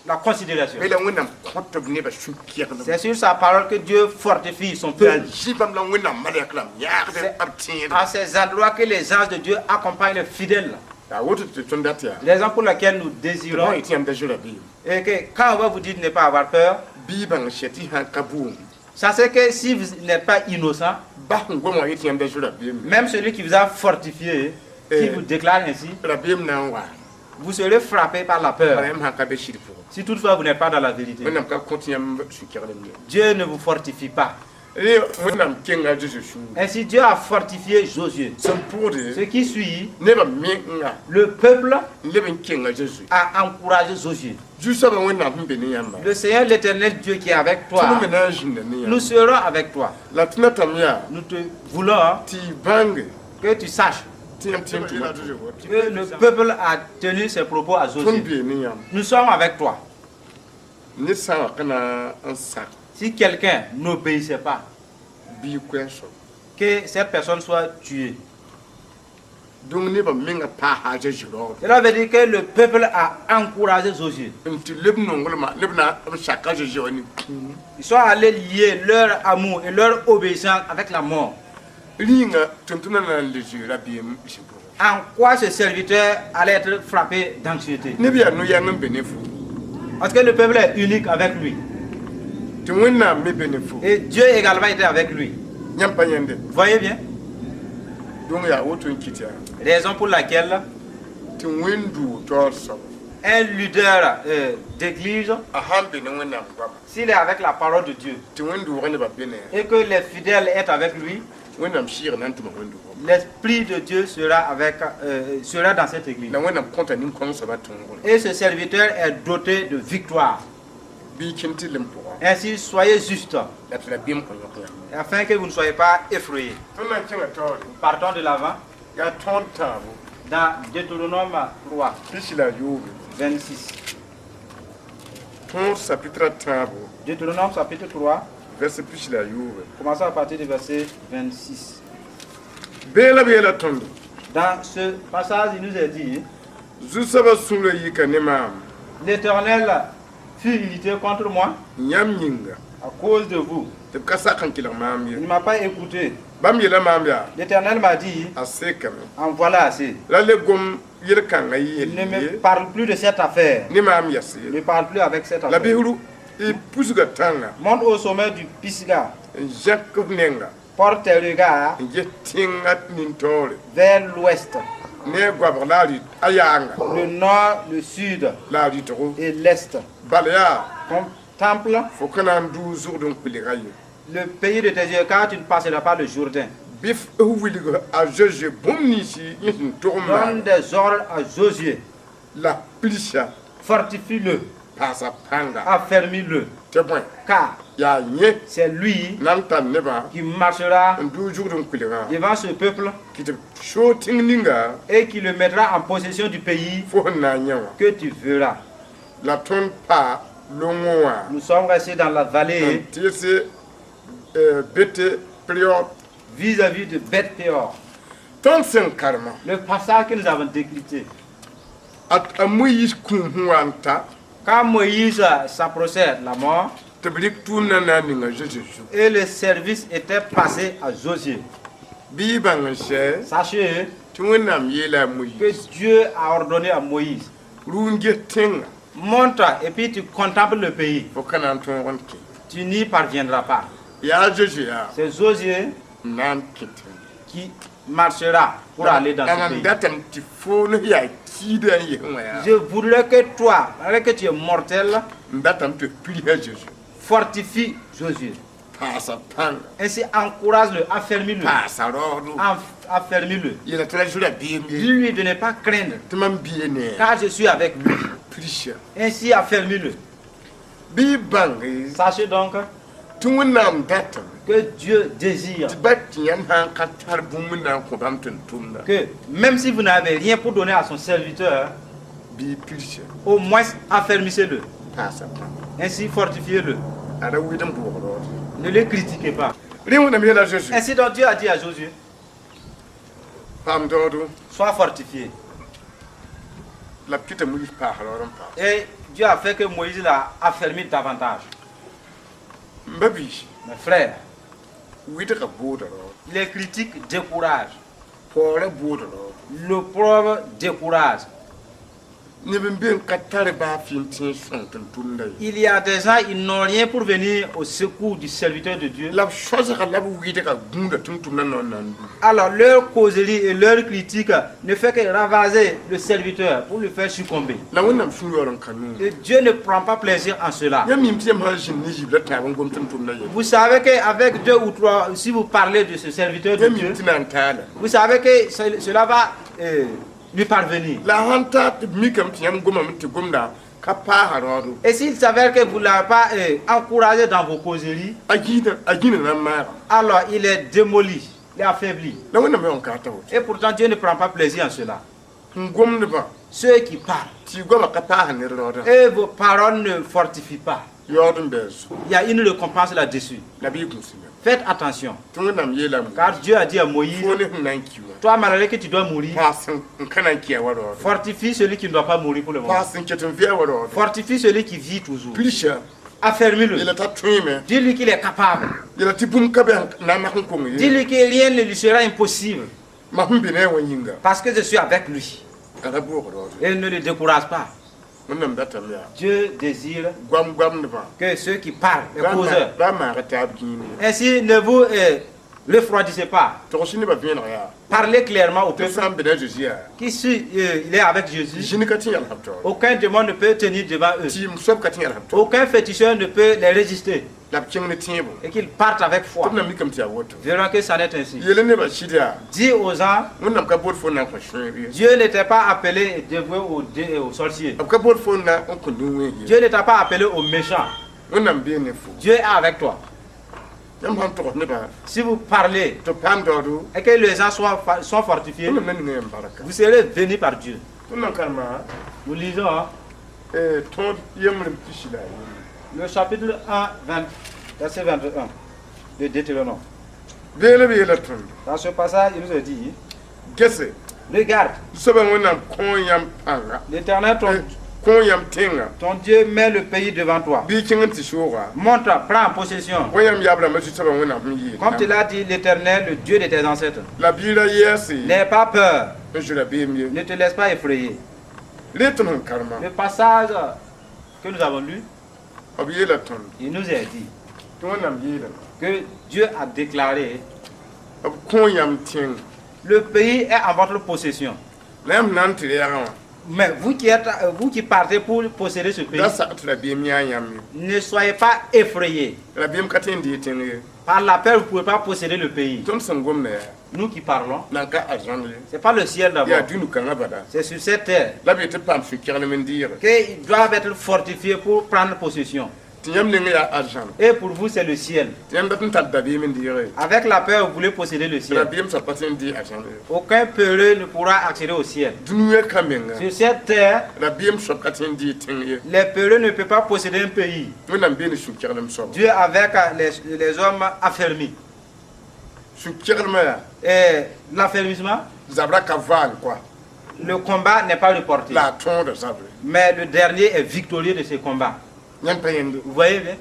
la considération. Be la Wẽnnaam kõt b nebã sũ-keglem C'est sur sa parole que Dieu fortifie son yaa peuple. zĩ bãmb la Wẽnnaam malɛk rãmb yãagd C'est b tẽedba à ces endroits que les anges de Dieu accompagnent les fidèles. Yaa woto tɩ tõnd dat yaa Raison pour laquelle nous tɩ désirons bõe tɩ yãmb da zoe rabeem et que quand on va vous dire de ne pas avoir peur, bɩ y bãng sɛ tɩ y sã n ka boom sachez que si vous n'êtes pas innocent, bas sẽn gom wã yet yãmb da zoe rabeem même celui qui vous a fortifié, qui Eh. vous déclare ainsi, rabeem na n waa vous serez frappé par la peur. bala yãmb sã n ka be sɩd pʋgẽ Si toutefois vous n'êtes pas dans la vérité, Wẽnnaam ka kõt yãmb sũ-keglem ye Dieu ne vous fortifie pas. Rẽ Wẽnnaam kenga Zoe sũur Ainsi, Dieu a fortifié Josué. Sẽn pʋgde Ce qui suit, nebã menga le peuple n leb n kenga Zoe a encouragé Josué. Zu-soabã Wẽnnaam sẽn be ne yãmba Le Seigneur, l'Éternel Dieu qui est avec toi, tõnd me na n zĩnda ne nous yãmb serons avec toi. La tɩ natame yaa Nous te voulons, hein, tɩ y bãnge que tu saches tɩ yãmb tẽn tʋma Zoe que le peuple a tenu ses propos à tõnd Josué. bee ne yãmb Nous sommes avec toi. Ned sã n wa ka na n sak Si quelqu'un n'obéissait pas, Bɩ y koɛɛ soab. Que cette personne soit tuée. Donc nebã menga paasa a Zoe raoodo. Cela veut dire que le peuple a encouragé Josué. N tɩ leb nonglmã neb na b saka Zoe wã ne kũum. Ils sont allés lier leur amour et leur obéissance avec la mort. Rĩnga tʋm-tʋmdã na n le zoe rabeem zĩ pʋgẽ. En quoi ce serviteur allait être frappé d'anxiété? Neb yaa no-yɛng n be ne fo. Parce que le peuple est unique avec lui. Tɩ Wẽnnaam me be ne fo. Et Dieu également était avec lui. Yãmb pa yẽnde. Voyez bien. Donc yaa woto n kɩt yaa. Raison pour laquelle Tɩ wẽnd-duug taoor soab. Un leader d'église, A sãn be ne Wẽnnaam goama. S'il est avec la parole de Dieu Tɩ wẽnd-doogã nebã be ne. Et que les fidèles est avec lui, Wẽnnaam sɩɩg na n tʋma wẽnd-doogã. l'Esprit de Dieu sera dans cette église. La Wẽnnaam kõta nin-kõng soabã tõogre. Et ce serviteur est doté de victoire. Bɩ y kẽn tɩ lem pʋga. Ainsi, soyez justes, La tɩ rabeem kõ yõk yãmb. Afin que vous ne soyez pas effrayés. Tõnd na n kẽnga taoore. Partons de l'avant Yaa tõod tãabo. Dans Deutéronome 3, 69. 26. Tõod chapitre tãabo. Deutéronome chapitre 3, Verset 69. Commençons à partir du verset 26. Bee la b yeela tõndo. Dans ce passage, il nous est dit, Zu-soabã sũurã yika ne maam. l'Éternel fut irrité contre moi Yãmb yĩnga. À cause de vous. Tɩ b ka sak n kelg maam Il ye. ne m'a pas écouté. Bãmb yeela maam yaa. L'Éternel m'a dit, A sekame. en voilà assez. La le gom yel-kãngã yeel Ne me ye. parle plus de cette affaire. Ne maam yɛs ye. Ne parle plus avec cette La affaire. bisru y pusga tãnga. Monte au sommet du Pisga. N zãk b nenga. Porte tes regards N ges tẽngã nin-taoore. Vers l'ouest, Ne a goabg la a rɩt a yaanga. Le nord, le sud La a rɩtgo. Et l'est. Bala yaa. Contemple Fo ka na n dʋʋg zugd n kuilga ye. Le pays de tes yeux, car tu ne passeras pas le Jourdain. Bɩ f wilg a Zoe bũmb nins yẽ sẽn tog n Donne maana. Des ordres à Josué. La pilsa. Fortifie-le, Paasa pãnga. Affermis-le, Tɩ bõe. Car Yaa yẽ. C'est lui Na n tar nebã. Qui marchera N dʋʋg zugd n kuilgã. Devant ce peuple Kɩ tɩ soog tẽng ninga. Et qui le mettra en possession du pays Fo sẽn na n yã wã. Que tu verras. La tõnd pa longo wã. Nous sommes restés dans la vallée N tɩɩse Bete Peor. Vis-à-vis de Beth-Péor. Tõnd sẽn karema. Le passage que nous avons décrypté. A a Moyiis kũum sẽn wa n ta. Quand Moïse s'approchait de la mort Tɩ b rɩk tʋʋmdã na n ninga Zoe zug. Et le service était passé à Josué. Bɩ y bãng n sɛ. Sachez Tɩ Wẽnnaam yeela a que Moyiis. Dieu a ordonné à Moïse, Rʋ n ges tẽnga. Monte et puis tu contemples le pays. Fo ka na n tõog n kẽ. Tu n'y parviendras pas. Yaa Zoe yaa. C'est Josué N na n kẽ tẽnga. Qui marchera pour aller dans ce La pays. datame tɩ fo ne yaa kiidã n yesẽ wã yaa. Je voudrais que toi, malgré que tu es mortel, N datame tɩ pilsa Zoe. Fortifie Josué. Paasa pãnga. Ainsi encourage-le, affermis-le. Paasa raoodo. Affermis-le. Yeela tɩ ra zoe rabeem ye. Dis-lui de ne pas craindre, Tɩ mam bia ne. Car je suis avec lui. Pilsa. Ainsi affermis-le. Bɩ y bãnge. Sachez donc Tɩ Wẽnnaam datame. Que Dieu désire Tɩ ba tɩ yãmb sã n ka tar bũmb n na n kõ bãmb tɩ n tʋmda. Que même si vous n'avez rien pour donner à son serviteur, Bɩ y pilsa. Au moins affermissez-le. Paasa pãnga. Ainsi fortifiez-le. A ra wɩd n bʋʋg raood. Ne le critiquez pas. Rẽ Wẽnnaam yeela Zoe. Ainsi donc Dieu a dit à Josué, Paam daoodo. Sois fortifié. La b kɩta Moyiis paas raood n paam. Et Dieu a fait que Moïse l'a affermi davantage. M ba-biisi. Mes frères, Wɩdgã bʋʋda raood. Les critiques découragent. Paoorã bʋʋda raood. L'opprobre décourage. Neb n be n ka tar baa fɩ n tẽeg sõng tɩ n tʋmda ye. Il y a des gens, ils n'ont rien pour venir au secours du serviteur de Dieu. La b sõsga la b wɩdgã gũuda tʋm-tʋmdã nao n na n du. Alors leur causerie et leur critique ne fait que ravager le serviteur pour le faire succomber. La Wẽnnaam sũur yaool n ka noore. Et Dieu ne prend pas plaisir en cela. Yãmb mim tɩ yãmb sã n zĩnd ne yiib la tãab n gom tʋm-tʋmdã ye. Vous savez qu'avec deux ou trois, si vous parlez de ce serviteur de Yãmb mim Dieu, tɩ na n taala. Vous savez que cela va lui parvenir. La sãn ta tɩ b mikame tɩ yãmb gomame tɩ gomda ka paasa raoodo. Et s'il s'avère que vous ne l'avez pas encouragé dans vos causeries, A gĩida a gĩna na n maaga. Alors il est démoli, il est affaibli. La Wẽnnaam yaool n ka ta woto. Et pourtant Dieu ne prend pas plaisir en cela. N gomdbã. Ceux qui parlent, Tɩ y goamã ka paasa ned raoodã. Et vos paroles ne fortifient pas. Yaood n bɩ a zugu. Il y a une récompense là-dessus. La bɩ y gũus yãmb. Faites attention. Tɩ Wẽnnaam yeela Moyiis, Car Dieu a dit à Moïse, fo ne sẽn na n ki wã, toi malgré que tu dois mourir, paas n ka na n kɩa wa raood. Fortifie celui qui ne doit pas mourir pour le moment. Paas n ket n vɩa wa raood. Fortifie celui qui vit toujours. Pilsa. Affermis-le. Yeela t'a tõeme. Dis-lui qu'il est capable. Yeela tɩ bũmb ka be na n mak n kong ye. Dis-lui que rien ne lui sera impossible. Mam sẽn be ne a wã yĩnga. Parce que je suis avec lui. A ra boog raood. Et ne le décourage pas. Wẽnnaam datame yaa. Dieu désire Goam-goamdbã. Que ceux qui parlent, les causeurs, Ra maaga taab gĩine. Ainsi ne vous refroidissez pas. Togs nebã vẽeneg yaa. Parlez clairement au Tɩ peuple sã n be ne a Zeezi yaa. Qui si il est avec Jésus, Zĩni ka tɩ yãls b taoor. Aucun démon ne peut tenir devant eux. Tɩɩm soab ka tɩ yãls b taoor. Aucun féticheur ne peut les résister. La b kẽng ne tẽebo. Et qu'ils partent avec foi. Tɩ b na mikame tɩ yaa woto. Verront que ça n'est ainsi. Yeele nebã sɩd yaa. Dis aux gens, Wẽnnaam ka bood fo na n kõ sõeeb ye. Dieu ne t'est pas appelé et dévoué aux sorciers. B ka bood fo na n kõ nin-wẽns ye. Dieu ne t'a pas appelé aux méchants. Wẽnnaam bee ne fo. Dieu est avec toi. Yãmb sãn togs nebã. Si vous parlez Tɩ b paam daoodo. Et que les gens sont fortifiés, Wẽnnaam na ninga yãmb barka. Vous serez bénis par Dieu. Tõnd na n karema Nous lisons, hein, tõod yembrem pisi la a yembre. Le chapitre 1, 20, verset 21 de Deutéronome. Beelb yeela tõndo. Dans ce passage, il nous est dit, Gese. Regarde, Soaba Wẽnnaam kõ yãmb pãnga. l'Éternel, Kõ yãmb tẽnga. Ton Dieu met le pays devant toi. Bɩ kẽng n tɩ sooga. Monte, prends en possession. Wa yãmb yaab rãmbã Zu-soabã Wẽnnaam sẽn yeel. Comme te l'a dit l'Éternel, le Dieu de tes ancêtres. La bɩ ra yɛɛse. N'aie pas peur, N zoe rabeem ye. Ne te laisse pas effrayer. Ree tõnd sẽn karema. Le passage que nous avons lu, B yeela tõndo. Il nous est dit Tɩ Wẽnnaam yeelame. Que Dieu a déclaré, B kõ yãmb tẽng. Le pays est en votre possession. La yãmb na n tɩ reagã wã. Mais vous qui partez pour posséder ce pays, Da sak tɩ rabeem yã yãmb ye. Ne soyez pas effrayés. Rabeem ka tõe n dee tẽng ye. Par la peur, vous ne pouvez pas posséder le pays. Tõnd sẽn gomda yaa. Nous qui parlons, Nan ka arzãnd ye. ce n'est pas le ciel Yaa d'abord. dũni kãngã bala. C'est sur cette terre La b yetɩ paam sũ-keglem n deege. Qu'ils doivent être fortifiés pour prendre possession. Tɩ yãmb nengã yaa arzãnd. Et pour vous, c'est le ciel. Tɩ yãmb dat n tar dabeem n deege. Avec la peur, vous voulez posséder le ciel. Rabeem soab pa tõe n dee arzãnd ye. Aucun peureux ne pourra accéder au ciel. Dũniyã ka menga. Sur cette terre, Rabeem soab ka tõe n dee tẽng ye. Les peureux ne peuvent pas posséder un pays. Wẽnnaam bee ne sũ-keglem soaba. Dieu avec les hommes affermis. Sũ-keglmã yaa. Et l'affermissement, Zabrã ka vaag koa. Le combat n'est pas reporté. La a tõoda zabre. Mais le dernier est victorieux de ce combat. Yãmb pa yẽndo. Vous voyez bien?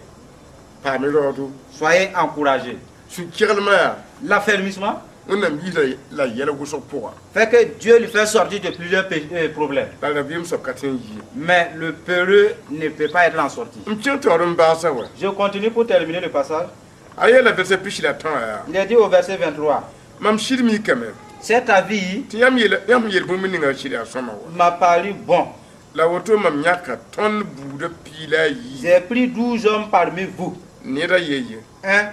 Paam raoodo. Soyez encouragés. Sũ-keglmã yaa. L'affermissement Wẽnnaam yiis la yɛl wʋsg pʋga. Fait que Dieu lui fait sortir de plusieurs problèmes. La rabeem soab ka tõe n yɩ. Mais le peureux ne peut pas être en sortie. M kẽng taoor n baasa wa. Je continue pour terminer le passage. A yeela verset pisi la tã wã yaa. Il est dit au verset 23. Mam sɩd mikame. Cet avis Tɩ yãmb yeel yãmb yeel bũmb ninga sɩd yaa sõma wa. M'a paru bon. La woto mam yãka tõnd buudã piig la a yiib. J'ai pris 12 hommes parmi vous. Neda ye ye. Un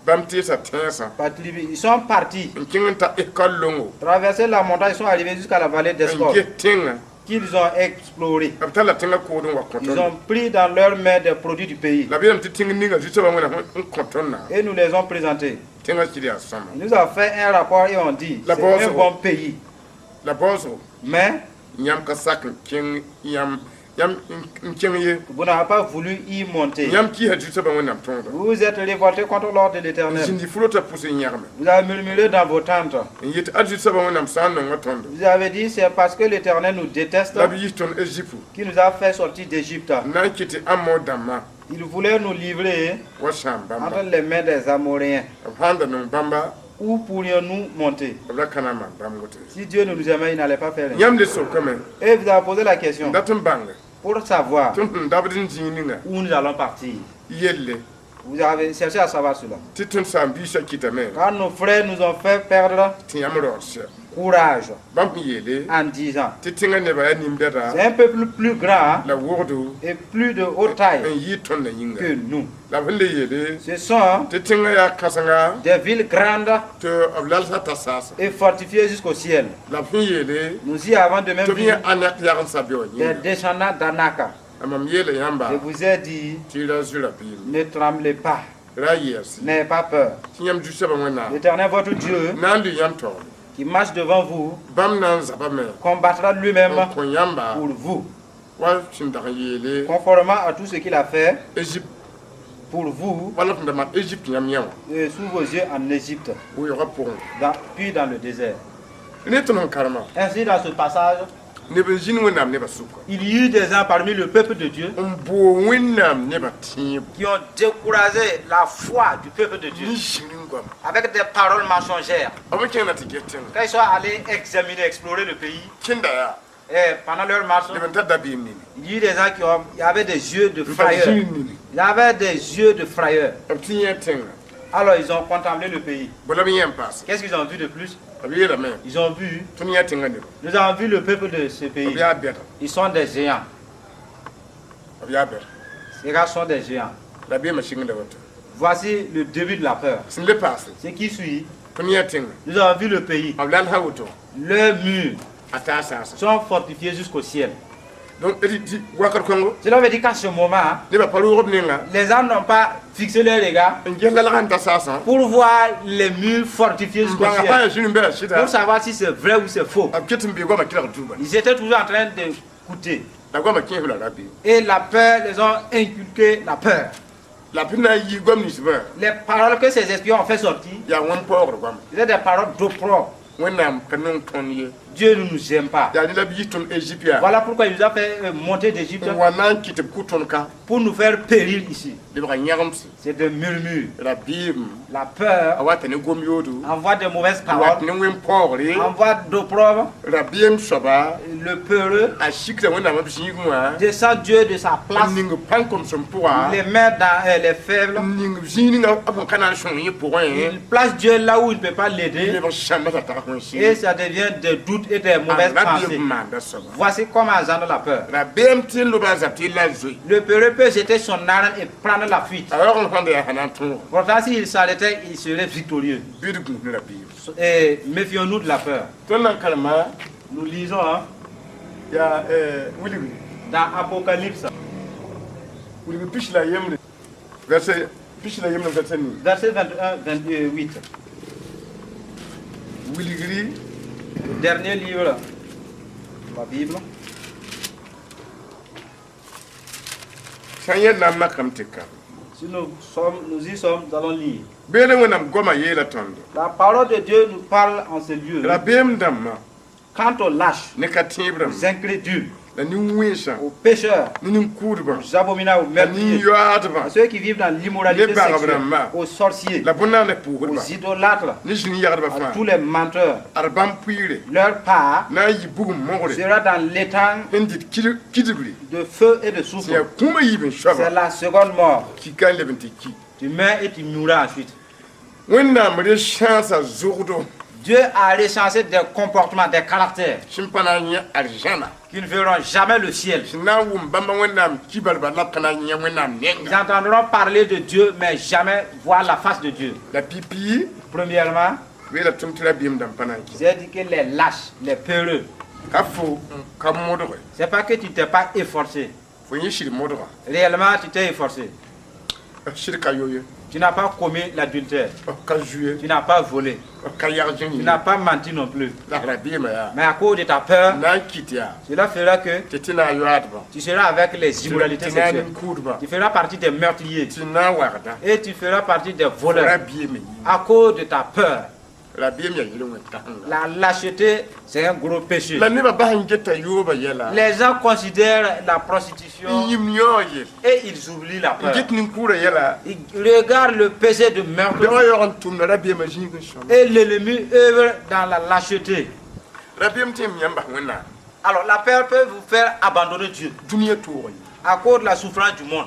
Bãmb teesa tẽnsã. Par tribu. Ils sont partis. N kẽng n ta Eskol longo. Traverser la montagne, ils sont arrivés jusqu'à la vallée N d'Escol. ges tẽngã. Qu'ils ont exploré. B talla tẽngã kood n wa kõ Ils tõndo. ont pris dans leurs mains des produits du pays. La b yeelame tɩ tẽng ninga Zu-soabã Wẽnnaam n kõ tõndã. Et nous les ont présentés. Tẽngã sɩd yaa sõma. Il nous a fait un rapport et on dit, La c'est bosse. Un bon pays. La baoosgo. Mais Yãmb ka sak n kẽng yãmb yãmb n kẽng ye. Vous n'avez pas voulu y monter. Yãmb kɩɩsa Zu-soabã Wẽnnaam tõoda. Vous vous êtes révoltés contre l'ordre de N l'Éternel. zĩndi fu-rotã pʋs n yãgme. Vous avez murmuré dans vos tentes. N yet ad Zu-soabã Wẽnnaam sã n nonga tõndo. Vous avez dit, c'est parce que l'Éternel nous déteste La b yis tõnd Égypte. Qu'il nous a fait sortir d'Égypte. N na n kɩt tɩ Amor dãmbã. Il voulait nous livrer Wa sãam bãmba. Entre les mains des Amoréens. B sãn da nong bãmba. Où pourrions-nous monter? B ra ka na n maan bãmb woto ye. Si Dieu ne nous aimait, il n'allait pas faire ainsi. Yãmb le sokame. Et vous avez posé la question N dat n bãnge. Pour savoir Tõnd sẽn dabd n zĩig ninga. Où nous allons partir. Yelle. Vous avez cherché à savoir cela. Tɩ tõnd saam-biisã kɩtame. Quand nos frères nous ont fait perdre Tɩ yãmb raood sɛ. courage Bãmb sẽn yeele. En disant, Tɩ tẽngã nebã yaa nin-bɛda. C'est un peuple plus grand La wogdo. Et plus de haute taille N yɩɩ tõndã yĩnga. Que nous. La b sẽn le yeele. Ce sont Tɩ tẽngã yaa kãsenga. des villes grandes Tɩ b lalsã ta saasa. Et fortifiées jusqu'au ciel. La b sẽn yeele. Nous y avons de même Tɩ b vu yẽ Anak yagendsã be wã des yĩnga. Descendants d'Anak. La mam yeela yãmba. Je vous ai dit, Tɩ ra zoe rabeem. Ne tremblez pas, Ra yɛɛse. N'ayez pas peur. Tɩ yãmb Zu-soabã Wẽnnaam. L'Éternel, votre Dieu, Na n lʋɩ yãmb taoore. Qui marche devant vous, Bãmb na n zabame. Combattra lui-même N kõ yãmba. Pour vous. Wa sẽn dag n yeele. Conformément à tout ce qu'il a fait Égypte pour vous Wala sẽn da maan Égypte yãmb yẽ wã. Sous vos yeux en Égypte, Weoogã pʋgẽ. Puis dans le désert. Ne tõnd sẽn karema. Ainsi, dans ce passage, Neb n zĩnd Wẽnnaam nebã sʋka. Il y eut des gens parmi le peuple de Dieu N boog Wẽnnaam nebã tẽebo. Qui ont découragé la foi du peuple de Dieu Ne zĩring goama. Avec des paroles mensongères. B kẽng na tɩ get tẽnga. Quand ils sont allés examiner, explorer le pays, Kẽnda yaa. Et pendant leur marche, Neb n tar dabeem nini. Il y eut des gens il y avait des yeux de N tar frayeur. zĩig nini. Il y avait des yeux de frayeur. B tɩ yẽ tẽnga. Alors ils ont contemplé le pays. Bõe la b yẽ n paase. Qu'est-ce qu'ils ont vu de plus? B yeelame. Ils ont vu, Tõnd yã tẽngã neba. Nous avons vu le peuple de ce B pays. yaa bɛda. Ils sont des géants. B yaa bɛda. Ces gars sont des géants. Rabeemã sɩngda woto. Voici le début de la peur. Sẽn le paase. Ce qui suit, Tõnd yã tẽnga. Nous avons vu le pays. B lalsa woto. Leurs murs A taa saasa. Sont fortifiés jusqu'au ciel. Donc tɩ wakat kõngo. Cela veut dire qu'à ce moment, Nebã pa roog b nenga. Les gens n'ont pas fixé leur regard N ges lalgã n ta saasã. Pour voir les murs fortifiés N jusqu'au bãnga ciel. pa yaa zĩnd n bala sɩda. Pour savoir si c'est vrai ou c'est faux. B ket n bee goamã kelg tuuba. Ils étaient toujours en train d'écouter. La goamã kẽes la rabeem. Et la peur, les ont inculqué la peur. La b na n yii goam ninsbã. Les paroles que ces espions ont fait sortir, Yaa wẽn-paoogr goama. C'était des paroles d'opprobre. Wẽnnaam ka nong tõnd ye. Dieu ne nous aime pas. Yaa ne la b yis tõnd Égypte yaa. Voilà pourquoi il nous a fait monter d'Égypte N wa na n kɩt b kʋ tõnd ka. Pour nous faire périr ici. Lebga yãgemse. C'est des murmures. Rabeem. La peur A wata ne gom yoodo. Envoie des mauvaises A wat paroles, ne wẽn-paoogre. Envoie d'opprobre. Rabeem soaba. Le peureux A sikda Wẽnnaamã b zĩigẽ wã. Descend Dieu de sa place, N ning pãn-komsem pʋga. Les met dans les faibles. N ning zĩig ninga b sẽn ka na n sõng yẽ pʋgẽ. Il place Dieu là où il ne peut pas l'aider. Lebg sãmba t'a tag Et ça devient des doutes et des mauvaises Rabeem pensées. maanda soaba. Voici comment engendre la peur. Rabeem tɩ n loba a zab tɩ la zoe. Le peureux peut jeter son arme et prendre la fuite. A waoog n sãnda yaa sã na n tõog. Pourtant, s'il s'arrêtait, il serait victorieux. Bɩ d gũus ne rabeem. Et méfions-nous de la peur. Tõnd na n karema. Nous lisons, hein, Yaa wilgri. Dans Apocalypse, Wilgr pis la yembre. Verset pis la yembre verset nii. Verset 21, 28. Wilgri. Le dernier livre de la Bible. Sã n yẽd na n makame tɩ ka. Si nous y sommes, nous allons lire. Beene Wẽnnaam goamã yeela tõndo. La parole de Dieu nous parle en ce lieu. Rabeem dãmbã. Quant aux lâches, Ne ka tẽeb rãmb. Aux incrédules, La nin-wẽnsã. Aux pécheurs, Ne nin-kʋʋdbã. Aux abominables, aux La meurtriers, nin-yoaadbã. à ceux qui vivent dans l'immoralité Les barbares, sexuelle, ma. aux sorciers, La bõn-naandã pʋʋsdbã. Aux idolâtres, Ne zĩn-yagdbã à fãa. tous les menteurs. Ad bãmb pʋɩɩre. Leur part Na n yɩ bugum mogre. Sera dans l'étang Sẽn dɩt kidbri. De feu et de soufre. Tɩ yaa kũumã yiib n C'est soaba. la seconde mort. Kika n leb n tɩ ki. Tu meurs et tu mourras ensuite. Wẽnnaam re-sãasa zʋgdo. Dieu a recensé des comportements, des caractères Sẽn pa na n yẽ arzãna. Qui ne verront jamais le ciel. Sẽn na n wʋm bãmba Wẽnnaam kibarba la b ka na n yẽ Wẽnnaam Ils nenga. Entendront parler de Dieu, mais jamais voir la face de Dieu. La pipi. Premièrement, Weela tʋm tɩ rabeem dãmb pa na n kɩ. j'ai dit que les lâches, les peureux, Ka fo ka modge. C'est pas que tu t'es pas efforcé. Fo yẽ sɩd modga. Réellement, tu t'es efforcé. Sɩd ka yo ye. Tu n'as pas commis l'adultère. Ka zu ye. Tu n'as pas volé. Ka yag zĩng Tu ye. N'as pas menti non plus. La rabeemã yaa. Mais à cause de ta peur, Na n kɩt yaa. Cela fera que Tɩ tɩ na n yoaadbã. Tu seras avec les immoralités Tɩ na n sexuelles. nin-kʋʋdbã. Tu feras partie des meurtriers. Tɩ na n wagda. Et tu feras partie des voleurs. Rabeemã yĩnga. À cause de ta peur. Rabeem yaa yel-wẽn-kãsenga. La lâcheté, c'est un gros péché. La nebã bas n geta yooba yɛla. Les gens considèrent la prostitution N yĩm yãoo yel. Et ils oublient la N peur. get nin-kʋʋdã yɛla. Ils regardent le péché de meurtre Bɩg yaoog n tʋmda rabeemã zĩig n sõma. Et l'ennemi œuvre dans la lâcheté. Rabeem tɩ m yãmb bas Wẽnnaam. Alors la peur peut vous faire abandonner Dieu Dũniyã toog ye. À cause de la souffrance du monde.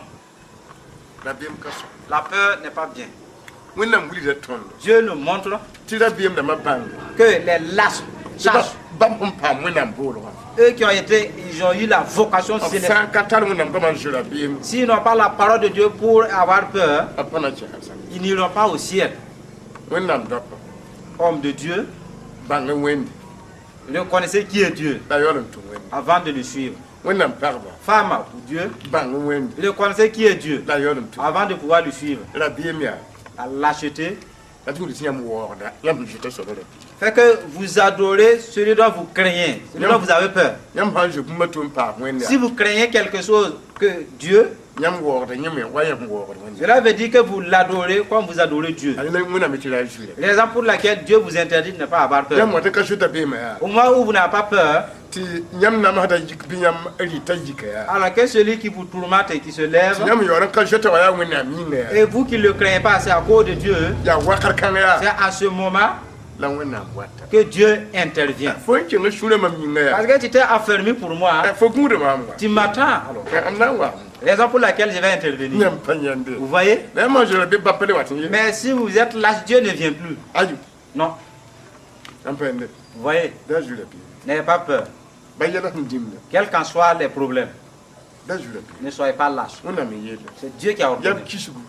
Rabeem ka sõm. La peur n'est pas bien. Wẽnnaam wilgda tõndo. Dieu nous montre Tɩ rabeem dãmbã bãnge. Que les lâches Tɩ sachent, bãmb sẽn paam Wẽnnaam boolgã. Eux qui ont été, ils ont eu la vocation B céleste. sã n ka tar Wẽnnaam goamã n zoe rabeem. S'ils n'ont pas la parole de Dieu pour avoir peur, B pa na n kẽs arzãna. Ils n'iront pas au ciel. Wẽnnaam daopa. Homme de Dieu, Bãng n wẽnde. Reconnaissez qui est Dieu La yaool n tũ Wẽnde. Avant de le suivre. Wẽnnaam pagba. Femme ou Dieu, Bãng n wẽnde. Reconnaissez qui est Dieu La yaool n tũ. Avant de pouvoir le suivre. Rabeem yaa. La lâcheté La tɩ wilg tɩ yãmb waoogda. Yãmb sẽn zoeta soabã rabeem. Fait que vous adorez celui dont vous craignez, celui dont vous avez peur. Yãmb sã n zoe bũmb a to n paam Wẽnde Si vous craignez quelque chose que Dieu, Yãmb waoogda yẽ me wa yãmb waoogd Wẽnnaam. Cela veut dire que vous l'adorez comme vous adorez Dieu. A la Wẽnnaam tɩ ra zuira. Raison pour laquelle Dieu vous interdit de ne pas avoir peur. Yãmb wa tɩ ka zoeta beemã yaa. Au moment où vous n'avez pas peur, Tɩ yãmb namsda yik bɩ yãmb rɩta yika yaa. alors que celui qui vous tourmente et qui se lève, Tɩ yãmb yaool n ka zoeta wã yaa Wẽnnaam yĩnga yaa. et vous qui ne le craignez pas, c'est à cause de Dieu, Yaa wakat kãng yaa. c'est à ce moment La Wẽnnaam wata. que Dieu intervient. Fo n kẽng sũurã mam yĩnga yaa. Parce que tu t'es affermi pour moi, Fo gũuda maam wã. tu m'attends alors. M na n waame. Raison pour laquelle je vais intervenir. Yãmb pa yãnde. Vous voyez? La yãmb zoe bɩ bap le wat n ye. Mais si vous êtes lâche, Dieu ne vient plus. Ayo. Non. Yãmb pa yãnde. Vous voyez? Da zoe rabeem. N'ayez pas peur. Ba yɛla sẽn dĩmda. Quels qu'en soient les problèmes, Da zoe rabeem. ne soyez pas lâche. Wẽnnaam n yeela. C'est Dieu qui a ordonné. Yam kisgu.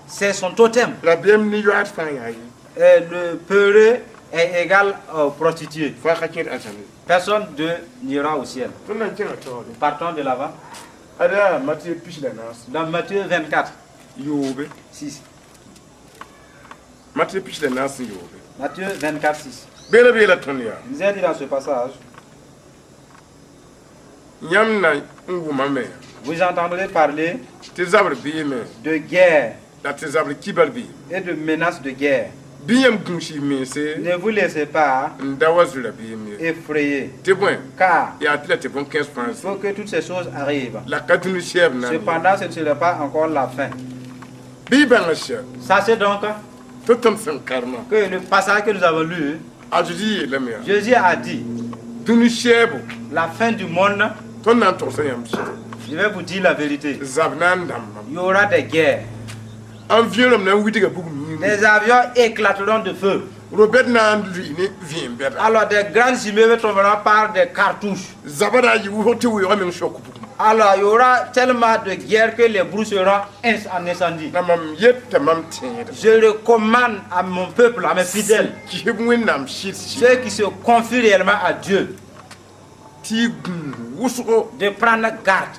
C'est son totem. Rabeem ne yoaad fãa yaa ye. Et le peureux est égal aux prostituées. Fo a ka kẽed ãzãne. Personne de n'ira au ciel. Tõnd na n kẽnga taoore. Partons de l'avant. Ada Matthieu 14 Dans Matthieu 24, yoobe. 6. Matthieu 14 yoobe. Matthieu 24, 6. Beela beela tõnd yaa. Il nous a dit dans ce passage, Yãmb na n wʋmame vous entendrez parler tɩ zabr beeme de guerre la tɩ zabr kibar beeme. et de menaces de guerre. Bɩ yãmb gũus y mense Ne vous laissez pas n da wa zoe rabeem ye. effrayer, Tɩ bõe car yaa tɩ la tɩ bõn-kãens fãa il faut que toutes ces choses arrivent. la ka dũni sɛɛb na n ye. Cependant, ce ne sera pas encore la fin. Bɩ y bãnga sɛ Sachez donc tɩ tõnd sẽn karema. que le passage que nous avons lu, A Zeezi yeelame yaa. Jésus a dit, Dũni sɛɛbo la fin du monde, tõnd na n togsa yãmb sɩd. je vais vous dire la vérité. Zab na n dãmbame. Il y aura des guerres. N vẽenem na n widga bugum yĩnga. Des avions éclateront de feu. Robɛd na n lʋɩ ne vẽem bɛda. Alors des grandes immeubles tomberont par des cartouches. Zabã na n yɩ wʋsg tɩ weoogã meng sok bugum. Alors il y aura tellement de guerres que les broues seront en incendie. La mam yeta mam tẽedba. Je recommande à mon peuple, à mes fidèles, Kis-b Wẽnnaam sɩd sɩd ceux qui se confient réellement à Dieu, tɩ y gũus wʋsgo de prendre garde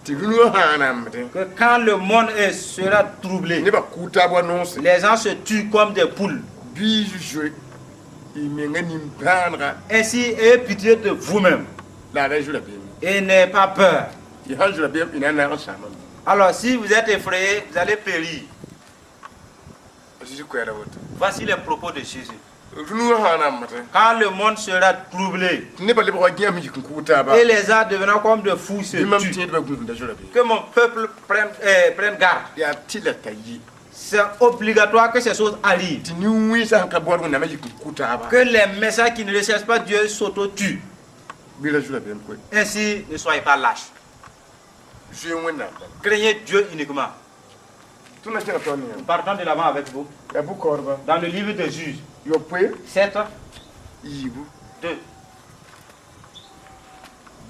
tɩ rũnã sã n rãmbdẽ. que quand le monde sera troublé, Nebã kʋʋ taab wa noose. les gens se tuent comme des poules. Bɩ y zoe y menga nimbãanega Ainsi, ayez pitié de vous-même la a ra zoe rabeem ye. et n'ayez pas peur. Y sãn zoe rabeem y na n naag n sãamame. Alors, si vous êtes effrayé, vous allez périr. A Zeezi koɛɛra woto. Voici les propos de Jésus. Rũnã sã n rãmbdẽ Quand le monde sera troublé tɩ nebã lebg wa gẽem yik n kʋʋ taaba et les gens devenant comme de fous se bɩ mam tuent, tẽedbã gũusda zoe rabeem. que mon peuple prenne garde. Yaa tɩ la t'a yɩ. C'est obligatoire que ces choses arrivent. Tɩ nin-wẽnsã sẽn ka baood Wẽnnaamã yik n kʋ taaba. Que les messagers qui ne recherchent pas Dieu s'auto-tuent. Bɩ ra zoe rabeem koe. Ainsi, ne soyez pas lâches. Zoe Wẽnnaam bala. Craignez Dieu uniquement. Tõnd na kẽnga taoor ne yãmb. Partons de l'avant avec vous. Yaa bʋ-kaoodba. Dans le livre des Juges, Yopoe 7, yiibu. 2.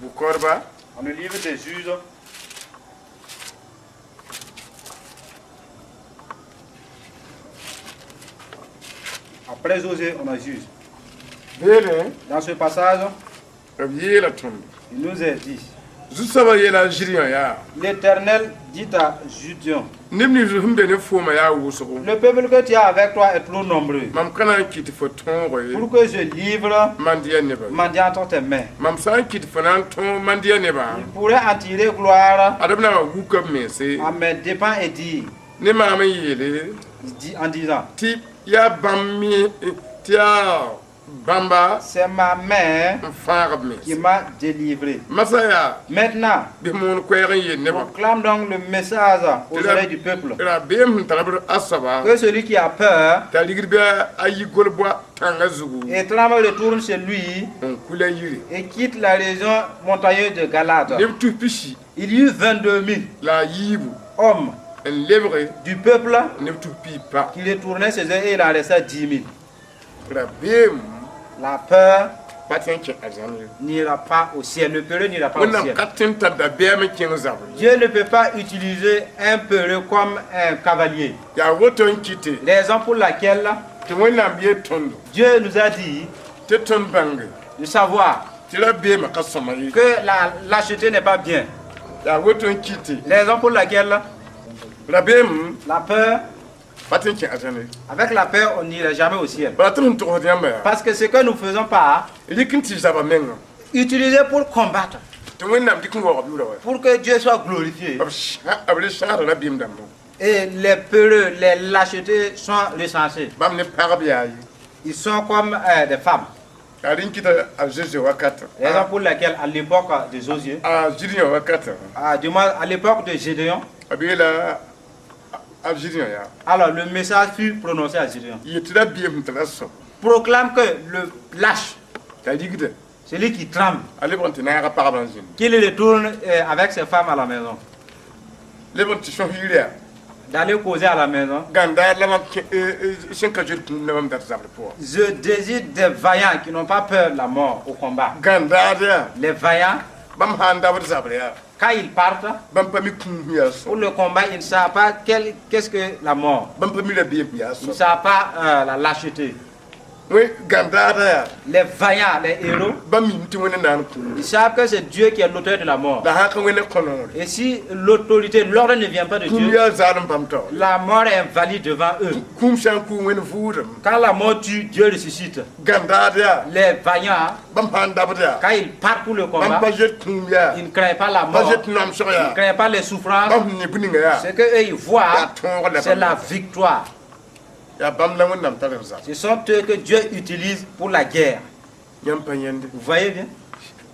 Bʋ-kaoodba Dans le livre des Juges, après José, on a Juge. beelẽ Dans ce passage, b yeela tõndo. il nous est dit, Zu-soabã yeela a Zɩriyã yaa. l'Éternel dit à Judion, Neb nins sẽn be ne foomã yaa wʋsgo. le peuple que tu as avec toi est trop nombreux Mam ka na n kɩt fo tõogo ye. pour que je livre Mandɩa nebã. Madian entre tes mains. Mam sã n kɩt fo na n tõog mandɩa nebã, Il pourrait en tirer gloire ad b na n wa wuka b mense. à mes dépens et dire, Ne maam n yeele en disant, tɩ yaa bãmb me tɩ yaa bãmba c'est ma main n fãag b qui mense. m'a délivré. Masã yaa Maintenant, bɩ moon koɛɛg n yeel nebã. proclame donc le message aux oreilles du peuple. Rabeem sẽn tar b a soaba Que celui qui a peur t'a ligd bɩ a yi gol-boa tãngã zugu et tremble retourne chez lui n kul a yiri. et quitte la région montagneuse de Galate. Neb tus pisi Il y eut 22 000 la a yiibu hommes n lebge du peuple neb tus piig pa. qui retournaient chez eux et il en restait 10 000. Rabeem La peur pa tõe n kẽ arzãn ye. n'ira pas au ciel. Le peureux n'ira pas au Wẽnnaam ciel. ka tõe n tar dabeem n kẽng zabr ye. Dieu ne peut pas utiliser un peureux comme un cavalier. Yaa woto n kɩte Raison pour laquelle tɩ Wẽnnaam yeel tõndo Dieu nous a dit tɩ tõnd bãnge de savoir tɩ rabeemã ka sõma ye. que la lâcheté n'est pas bien. Yaa woto n kɩte Raison pour laquelle rabeem la peur, pa tõe n kẽ arzãn ye. avec la peur, on n'ira jamais au ciel. Bala tɩ sẽn togsd yãmba yaa Parce que ce que nous faisons pas, rɩk n tɩ zaba menga utiliser pour combattre. Tɩ Wẽnnaam dɩk n waoog b yʋʋra wa. Pour que Dieu soit glorifié. B le sãasda rabeem dãmbã. Et les peureux, les lâchetés sont recensés. Bãmb ne pagb yaa ye. Ils sont comme des femmes. Yaa rẽn kɩta a Zoe wakata. Raison pour laquelle, à l'époque de Josué, A Gideon wakata. Ah, du moins à l'époque de Gédéon, B yeela a Gideon yaa. Alors le message fut prononcé à Gédéon. Yet tɩ rabeem sẽn tara sõm. Proclame que le lâche, T'a rigda. Celui qui tremble, A lebg n tɩ naag a pagba n zĩnd. Qu'il retourne avec ses femmes à la maison. Lebg n tɩ sõs yir yaa. D'aller causer à la maison. Gãndaar la mam sẽn ka zoet kũum la mam dat zabr pʋga. Je désire des vaillants qui n'ont pas peur de la mort au combat. Gãndaad yaa. Les vaillants, Bãmb sã n dabd zabr yaa. Quand ils partent Bãmb pa mi kũum sẽn yaa pour sõm. Le combat, ils ne savent pas qu'est-ce que la mort. Bãmb pa mi rabeem sẽn yaa Ils ne sõm. savent pas la lâcheté. Wẽ gãndaadã yaa. Les vaillants, les héros, Bãmb mim tɩ Wẽnd naan kũum. Ils savent que c'est Dieu qui est l'auteur de la mort. La sã n ka Wẽnd kõ noore. Et si l'autorité, l'ordre ne vient pas de Kũum Dieu, yaa zaalem bãmb taoor. La mort est invalide devant eux. Kũum sã n kʋʋ Wẽnd vʋʋdem. Quand la mort tue, Dieu ressuscite. Gãndaad yaa. Les vaillants, Bãmb sã n dabd yaa. Quand ils partent pour le Bãmb combat, pa zoet kũum yaa. Ils ne craignent pas la Pa mort, zoet namsg ils ne yaa. Craignent pas les souffrances. Bãmb sẽn yẽ bũ-ninga yaa. Ce qu'eux ils voient, c'est la victoire. Yaa bãmb la Wẽnnaam tar n zab. Ce sont eux que Dieu utilise pour la guerre. Yãmb pa yãnde. Vous voyez bien?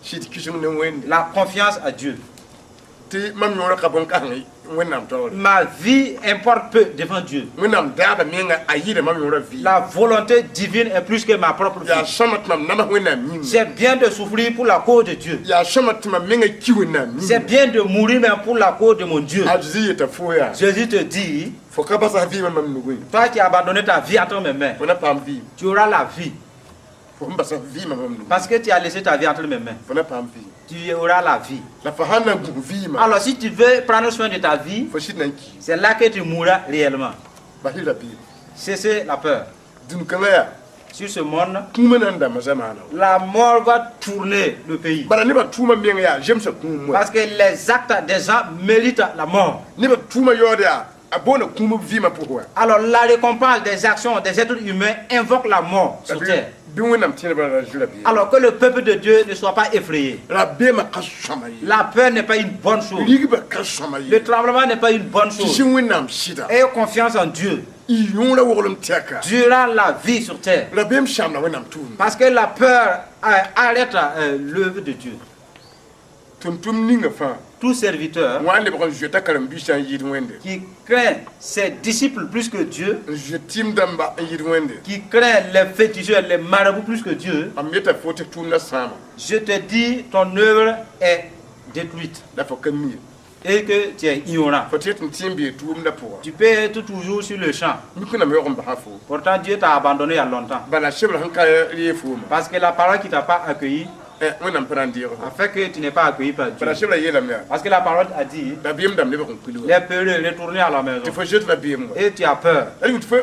Sɩd kɩsem ne Wẽnde. La confiance à Dieu. Tɩ mam yõora ka bõn-kãseng Wẽnnaam taoore. Ma vie importe peu devant Dieu. Wẽnnaam daaba menga a yɩɩda mam yõora vɩɩm. La volonté divine est plus que ma propre Yaa vie. sõma tɩ mam nams Wẽnnaam yĩnga. C'est bien de souffrir pour la cause de Dieu. Yaa sõma tɩ mam menga ki Wẽnnaam C'est yĩnga. Bien de mourir même pour la cause de mon Dieu. A Zezi yeta fo yaa. Jésus te dit, Fo ka basa vɩɩmã mam nugẽ. Toi qui as abandonné ta vie entre mes mains, Fo na paam vɩɩm. Tu auras la vie. Fo sẽn basa vɩɩmã mam nugẽ. Parce que tu as laissé ta vie entre mes mains, Fo na paam vɩɩm. Tu auras la vie. La fo sãn na n gũs vɩɩmã. Alors si tu veux prendre soin de ta vie, Fo sɩd na n ki. C'est là que tu mourras réellement. Bas-y rabeem. Cessez la peur. Dũni-kãngã yaa. Sur ce monde, Kũumã na n dãmba zamaana. La mort va tourner le pays. Bala nebã tʋʋmã meng yaa zemsa kũum wã. Parce que les actes des gens méritent la mort. Nebã tʋʋmã yaood yaa a boona kũum b vɩɩmã pʋgẽ wã. Alors la récompense des actions des êtres humains invoque la mort sur terre. Bɩ Wẽnnaam tẽedbã ra zoe rabeem. Alors que le peuple de Dieu ne soit pas effrayé. Rabeemã ka sõma ye. La peur n'est pas une bonne chose. Rigbã ka sõma ye. Le tremblement n'est pas une bonne Tɩ chose. sẽn Wẽnnaam sɩda. Ayez confiance en Dieu Y yõora woglem tɛka. Durant la vie sur terre. Rabeem sãamda Wẽnnaam tʋʋmda. Parce que la peur arrête l'œuvre de Dieu. Tʋm-tʋmd ninga fãa. Tout serviteur Wã n lebg n zoeta karen-biisã n yɩɩd Wẽnde. Qui craint ses disciples plus que Dieu, N zoet tɩɩm dãmba n yɩɩd Wẽnde. Qui craint les féticheurs, les marabouts plus que Dieu, Mam yeta fo tɩ tʋʋmdã sãama. Je te dis, ton œuvre est détruite La fo ka mi ye. Et que tu es ignorant. Fo tɩ yet n tẽ n bee tʋʋmdã pʋga. Tu peux être toujours sur le champ. Mik-wẽnnaam yaoog n basa fo. Pourtant, Dieu t'a abandonné il y a longtemps. Bala sebr sẽn ka reeg fooma. Parce que la parole qui t'a pas accueilli Wẽnnaam pa na n deeg fo. A fait que tu n'es pas accueilli par Dieu. Bala sebra yeelame yaa. Parce que la parole a dit, Rabeem dãmb lebg n kuil wa. Les peureux, retournez à la maison. Tɩ fo zoet rabeem wa. Et tu as peur. La tɩ fo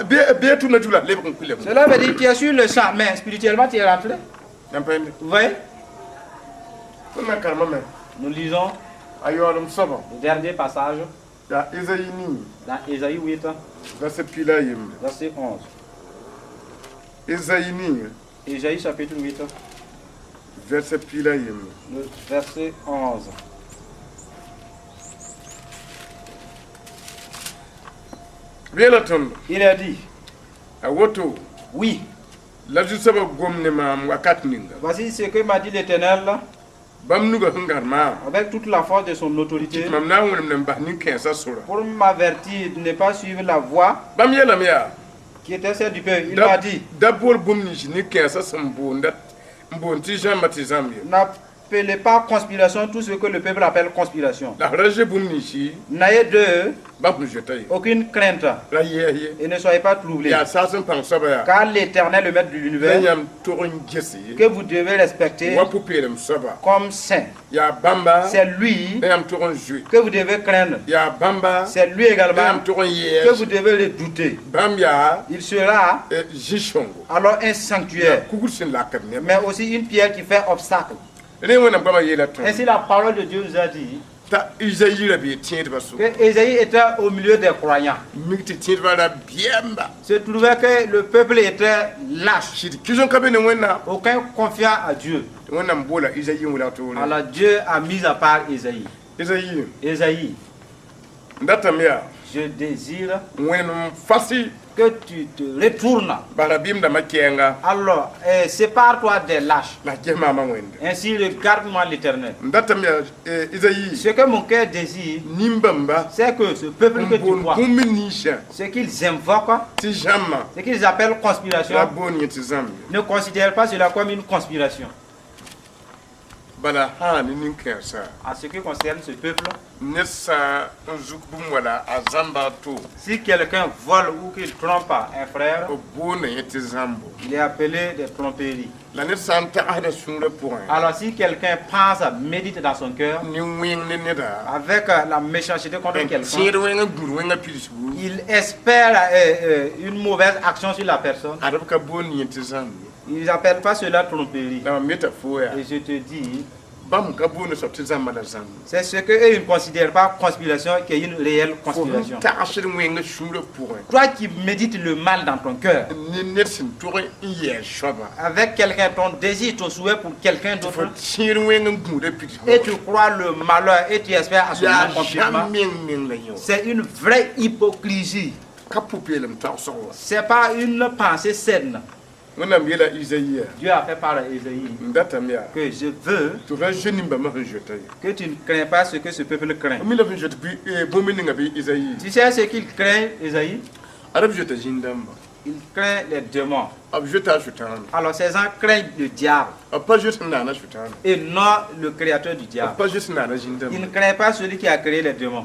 bee tʋmda tʋla lebg n kuilame. Cela veut dire que tu es sur le champ, mais spirituellement tu es rentré. Yãmb pa yẽnde. Vous voyez? Tõnd na n karemame. Nous lisons A yaoolem soabã. Le dernier passage Yaa Ezayi 9. Dans Ésaïe 8, Verset 11. Verset 11. Ezayi 9. Ésaïe chapitre 8, Verset 11. Le verset 11. B yeela tõndo. Il a dit, A woto. Oui, La zu-soabã gom ne maam wakat ninga. Voici ce que m'a dit l'Éternel Bãmb nugã sẽn gãd maam. Avec toute la force de son autorité Tɩ mam na n wẽnem n bas nin-kãensã sora. Pour m'avertir de ne pas suivre la voie Bãmb yeelame yaa. Qui était celle du peuple. Il m'a dit, Da bool bũmb nins nin-kãensã sẽn boonda n boond tɩ zãmba tɩ zãmb ye. N'appelez pas conspiration tout ce que le peuple appelle conspiration. La f ra zoe bũmb ninsi N'ayez d'eux bãmb sẽn zoeta ye. Aucune crainte Ra yɛɛs ye. Et ne soyez pas troublés. Yaa saas n pãng soaba yaa. Car l'Éternel, le maître de La l'univers, yãmb tog n gese. Que vous devez respecter Wa pʋ-peelem soaba. Comme saint. Yaa bãmba. C'est lui La yãmb tog n zoe. Que vous devez craindre. Yaa bãmba. C'est lui La également yãmb tog n que vous yɛɛs. devez redouter. Bãmb yaa Il sera zĩ-sõngo. Alors un sanctuaire, Kugr sẽn lakd neb. Mais aussi une pierre qui fait obstacle. Rẽ Wẽnnaam goamã yeela tõnd. Ainsi la parole de Dieu nous a dit T'a Izayi ra bee tẽedbã sʋka. Que Ésaïe était au milieu des croyants. Mik tɩ tẽedbã ra biɛɛmba. Se trouvait que le peuple était lâche. Sɩd kɩs n ka be ne Wẽnnaam. Aucun confiant à Dieu. Tɩ Tɩ Wẽnnaam boola Izayi n wilg toore. Alors Dieu a mis à part Ésaïe. Izayi, Ésaïe, n datame yaa je désire wẽnem fasɩ que tu te retournes. Bas rabiim dãmbã kɛɛnga. Alors, sépare-toi des lâches. La ges maamã Wẽnde. Ainsi, regarde-moi, l'Éternel. N datame yaa Izayi Ce que mon cœur désire, nin-bãmba c'est que ce peuple n que tu boond vois, bũmb ninsã ce qu'ils invoquent, tɩ zãmba ce qu'ils appellent la conspiration, boond yẽ tɩ zãmb ye. Ne considère pas cela comme une conspiration. Bala sã ne nin-kãensã En ce qui concerne ce peuple, ned sã n zuk bũmb wala a zãmba a to si quelqu'un vole ou qu'il trompe un frère, b boonda yẽ tɩ zãmbo. Il est appelé des tromperies. La ned sã n tagsda sũurã pʋgẽ Alors si quelqu'un pense, médite dans son cœur, ne wẽng ne neda avec la méchanceté contre n quelqu'un, tẽed wẽngã gũud wẽngã pidsgu il espère une mauvaise action sur la personne. Ad b ka boond yẽ tɩ zãmb ye. Ils n'appellent pas cela tromperie. La mam yeta fo yaa Et je te dis, bãmb ka boond soab tɩ zãmba la zãmb. C'est ce qu'eux ils ne considèrent pas conspiration qui est une réelle Fo conspiration. sẽn tagsd wẽngã sũurã pʋgẽ Toi qui médites le mal dans ton cœur, ne ned sẽn tog n yɛɛ soaba avec quelqu'un, ton désir, ton souhait pour quelqu'un tɩ fo d'autre, tẽed wẽng n gũuda pidsgu et tu crois le malheur et tu espères à son yaa accomplissement, zãmb meng meng la yẽ wã. C'est une vraie hypocrisie. Ka pʋ-peelem tagsg wã. C'est pas une pensée saine. Wẽnnaam yeela Izayi yaa Dieu a fait part à Ésaïe n datame yaa que je veux tɩ f ra zoe nin-bãmbã sẽn zoeta ye. Que tu ne crains pas ce que ce peuple craint. Mi la b sẽn zoet bɩ bũmb ninga bɩ Izayi? Tu sais ce qu'il craint, Ésaïe? Ad b zoeta zĩn-dãmba. Il craint les démons. B zoeta a Sʋtãana. Alors ces gens craignent le diable B pa zoet sẽn naana Sʋtãana. Et non le créateur du B diable. pa zoet sẽn naana zĩn-dãmba. Il ne craint pas celui qui a créé les démons.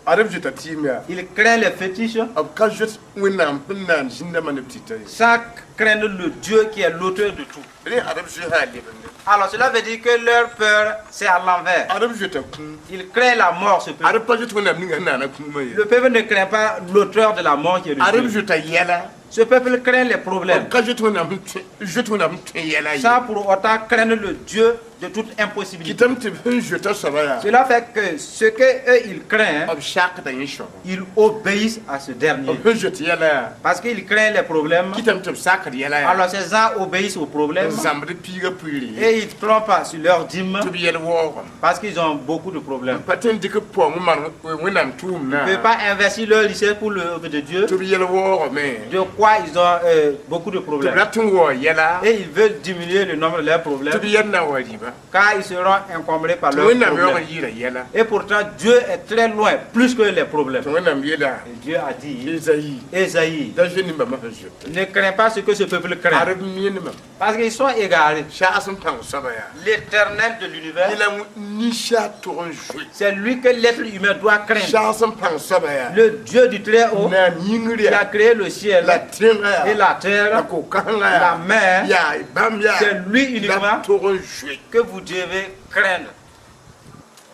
Ad b zoeta tɩɩm yaa Il craint les fétiches b ka zoet Wẽnnaam sẽn naan zĩn-dãmbã ne b tɩta ye. Sans craindre le Dieu qui est l'auteur de tout. Rẽ ad b zoe sã lebende. Alors cela veut dire que leur peur, c'est à l'envers. Ad b zoeta kũum. Il craint la mort, ce peuple. Ad b pa zoet Wẽnnaam ninga sẽn naana kũumã ye. Le peuple ne craint pas l'auteur de la mort qui est le Ad b Dieu. zoeta yɛla. Ce peuple craint les problèmes B ka zoet Wẽnnaam sẽn tõe zoet Wẽnnaam sẽn tõe yɛla ye. Sans pour autant craindre le Dieu de toute impossibilité. Kɩtame tɩ b sẽn zoeta soaba yaa Cela fait que ce que eux ils craignent, b sakda yẽ soaba. Ils obéissent à ce dernier. B sẽn zoet yɛla yaa Parce qu'ils craignent les problèmes. Kɩtame tɩ b sakd yɛla yaa Alors ces gens obéissent aux problèmes n zãmbd piigã pʋɩɩr ye et ils trompent sur leur dîme tɩ b yɛl waoogame. Parce qu'ils ont beaucoup de problèmes. N pa tõe n dɩk paoong n maan Wẽnnaam tʋʋmdã Ils ne peuvent pas investir leur richesse pour l'œuvre de Dieu, tɩ b yɛl waoogame de quoi ils ont beaucoup de tɩ b problèmes. rat n waoog yɛla Et ils veulent diminuer le nombre de leurs tɩ problèmes b yɛl na n wa rɩba car ils seront encombrés par tɩ leurs Wẽnnaam yaoog n problèmes. yɩɩda yɛla. Et pourtant, Dieu est très loin, plus que les problèmes. Tɩ Wẽnnaam yeela Et Dieu a dit, Izayi Ésaïe, da zoe nin-bãmbã sẽn zoeta ne crains pas ce que ce peuple craint. ad b mienema. Parce qu'ils sont égarés. Saas n pãng soaba yaa L'Éternel de l'univers, yẽla ninsã tog n zoe. C'est lui que l'être humain doit craindre. Saas n pãng soaba yaa Le Dieu du Très-Haut, naam yĩngr qui a yaa créé le ciel la tẽngã et yaa la la terre, ko-kãngã la yaa mer, yaa bãmb yaa c'est lui la uniquement tog n zoe. Que vous devez craindre.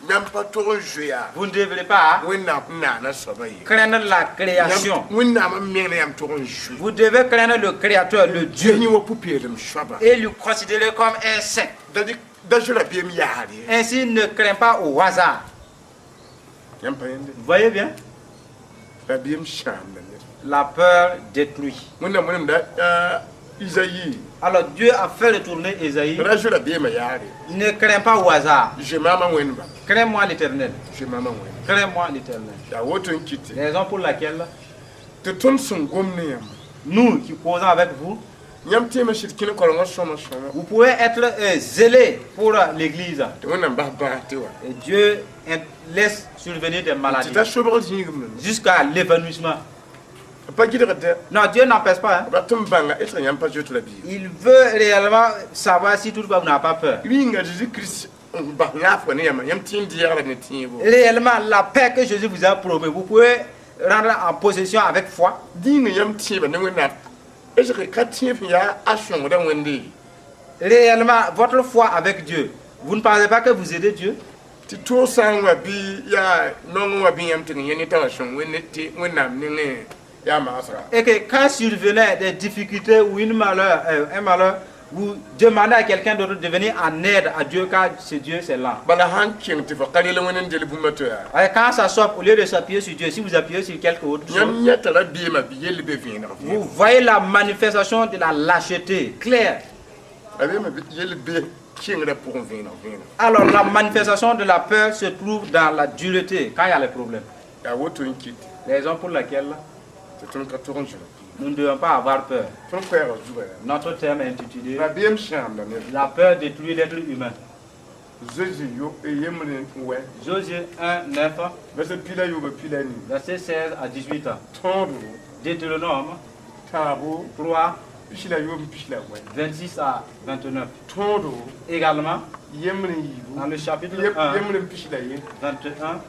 Yãmb pa tog n zoe yaa Vous ne devrez pas Wẽnnaam sẽn naana soaba ye. Craindre la création. Wẽnnaam n meng la yãmb tog n zoe. Vous devez craindre le Créateur, le Dieu, Yẽ wa pʋ-peelem soaba et lui considérer comme un saint. Da dɩk da zoe rabiam yaar ye. Ainsi, ne crains pas au hasard. Yãmb pa yẽnde Vous voyez bien? Rabiam sãamda ned. La peur détruit. Wẽnnaam wẽnnaam da Izayi Alors Dieu a fait retourner Ésaïe. ra zoe rabiamã yaar ye. Ne crains pas au hasard. Zoe maamã Wẽnd-ba. Crains-moi, l'Éternel. Zoe maamã Wẽnd. Crains-moi, l'Éternel. Yaa woto n kɩte Raison pour laquelle tɩ tõnd sẽn gom ne yãmb nous qui causons avec vous, yãmb tẽemã sɩd kẽne koalenga sõma sõma vous pouvez être zélés pour l'Église. Tɩ Wẽnnaam bas bãas tɩ wa Et Dieu laisse survenir des tɩ maladies ta sobg zĩigem jusqu'à l'évanouissement. Pa gɩdgd dɛ. Non, Dieu n'empêche pas, hein. B rat n bãnga est yãmb pa zoet rabiim. Il veut réellement savoir si toutefois vous n'avez pas peur. Rĩnga Zeezi Kirist n bas laafga ne yãmba yãmb tẽen dɩɛgra ne tẽebo. Réellement, la paix que Jésus vous a promis, vous pouvez rendre en possession avec foi. Dĩnga yãmb tẽebã ne Wẽnnaam est ce que ka tẽeb sẽn yaa a sõngda Wẽnde. Réellement, votre foi avec Dieu, vous ne pensez pas que vous aidez Dieu? Tɩ toog sã n wa bɩ yaa nong n wa bɩ yãmb tɩ n yẽ ne t'a wã sõng Wẽnde tɩ Wẽnnaam nengẽ yaa maasra. Et que quand survenaient des difficultés ou un malheur, vous demandez à quelqu'un d'autre de venir en aide à Dieu, car ce Dieu, c'est là. Bala sãn kẽng tɩ fo ka rel Wẽnd n del bũmba to yaa Et quand ça sort, au lieu de s'appuyer sur Dieu, si vous appuyez sur quelque autre chose, yãmb yãta rabiamã bɩ yell be vẽeneg vous vẽeg voyez la manifestation de la lâcheté claire. rabiamã bɩ yell be Kengrã pʋgẽ vẽeneg vẽeneg. Alors la manifestation de la peur se trouve dans la dureté quand il y a les problèmes. Yaa woto n kɩt Raison pour laquelle tɩ tõnd ka tog n zoe. Nous ne devons pas avoir peur. Tõnd koɛɛgã zuga yaa Notre thème est intitulé rabeem sãamda ned. La peur détruit l'être humain. Zoe yo yembre n wɛ. Josué 1, 9, verset piig la yooob piig la nii. Verset 16 à 18. Tõodo. Deutéronome tãabo 3, pis la yoob pis la wɛ. 26 à 29. Tõodo Également, yembre n yiibu dans le chapitre 1, yembre n pis la yen 21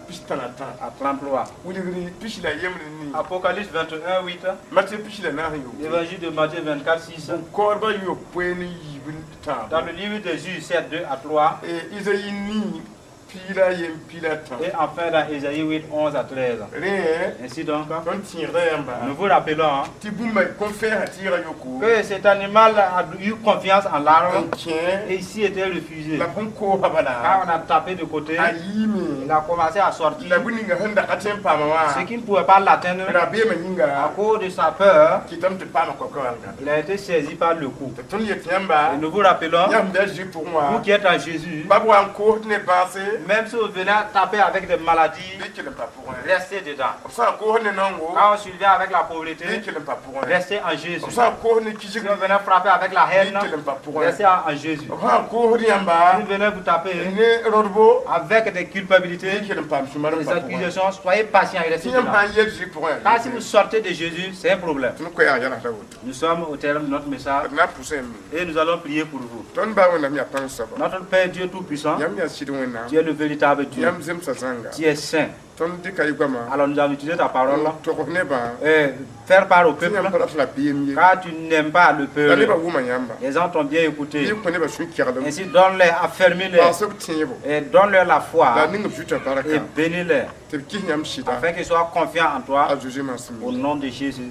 pis tã la tã. À 33. Wilgri pis la yembre n nii. Apocalypse 21, 8, Matthieu pis la naas n yooob. Évangile de Matthieu 24, 6. Kaoodbã yopoe ne yiib n Dans tãabo. Le livre de Juge 7, 2 à 3. Izayi nii piig la yem piig la tã. Et enfin dans Ésaïe 8, 11 à 13. Rẽ Ainsi donc, tõnd tẽegda yãmba nous vous rappelons, hein, tɩ bũmba kõn fɛɛsã tɩɩgã yoko que cet animal a eu confiance en l'arbre n kẽ et ici était refusé. La bõn koosa bala Quand on a tapé de côté, a yiime il a commencé à sortir. La bũmb ninga sẽn dag tõe n paama wã Ce qui ne pouvait pas l'atteindre, rabeemã à yĩnga cause de sa peur, kɩtame tɩ paama koaka wãnga. Il a été saisi par le cou. Tɩ tõnd yet yãmba Et nous vous rappelons, yãmb bɩ a Zeezi pʋgẽ wã vous qui êtes en Jésus, bab wa n koosd ne bãase même si vous venez taper avec des maladies, bɩ kell n pa pʋgẽ restez dedans. B sã n koosd ne naongo Quand on survient avec la pauvreté, bɩ kell n pa pʋgẽ restez en Jésus. B sã n koosd ne Si kisgr on venait frapper avec la haine, bɩ kell n pa pʋgẽ restez en Jésus. B sã n koosd yãmba Si vous venez vous taper ne rõdbo avec des culpabilités, bɩ kell n paam sũ-mar des n pa pʋgẽ accusations, soyez patient et restez tɩ yãmb dedans. sã n yel Zeezi pʋgẽ Car si vous sortez de Jésus, c'est un problème. Tõnd koɛɛg yɛlsda woto. Nous sommes au terme de notre message D na n pʋsẽ mi et nous allons prier pour vous. Tõnd ba Wẽnnaam yaa pãng soaba. Notre Père Dieu Tout-Puissant, Yãmb yaa sɩd Wẽnnaam. Tu es le véritable Dieu. Yãmb zemsa zãnga. Tu es saint. Tõnd dɩka y goamã Alors nous allons utiliser ta parole tog nebã et faire part au tɩ peuple. yãmb pa rat rabeem ye. Car tu n'aimes pas le La nebã peuple. wʋma yãmba. Les gens t'ont bien écouté. Bɩ kõ nebã sũ-keglem. Ainsi, donne-les, affermis-les Paas b tẽebo. Et donne-leur la foi La ning b zutã barka et bénis-les tɩ b kis yãmb sɩda afin qu'ils soient confiants en toi a Zoe mansem. au nom de Jésus.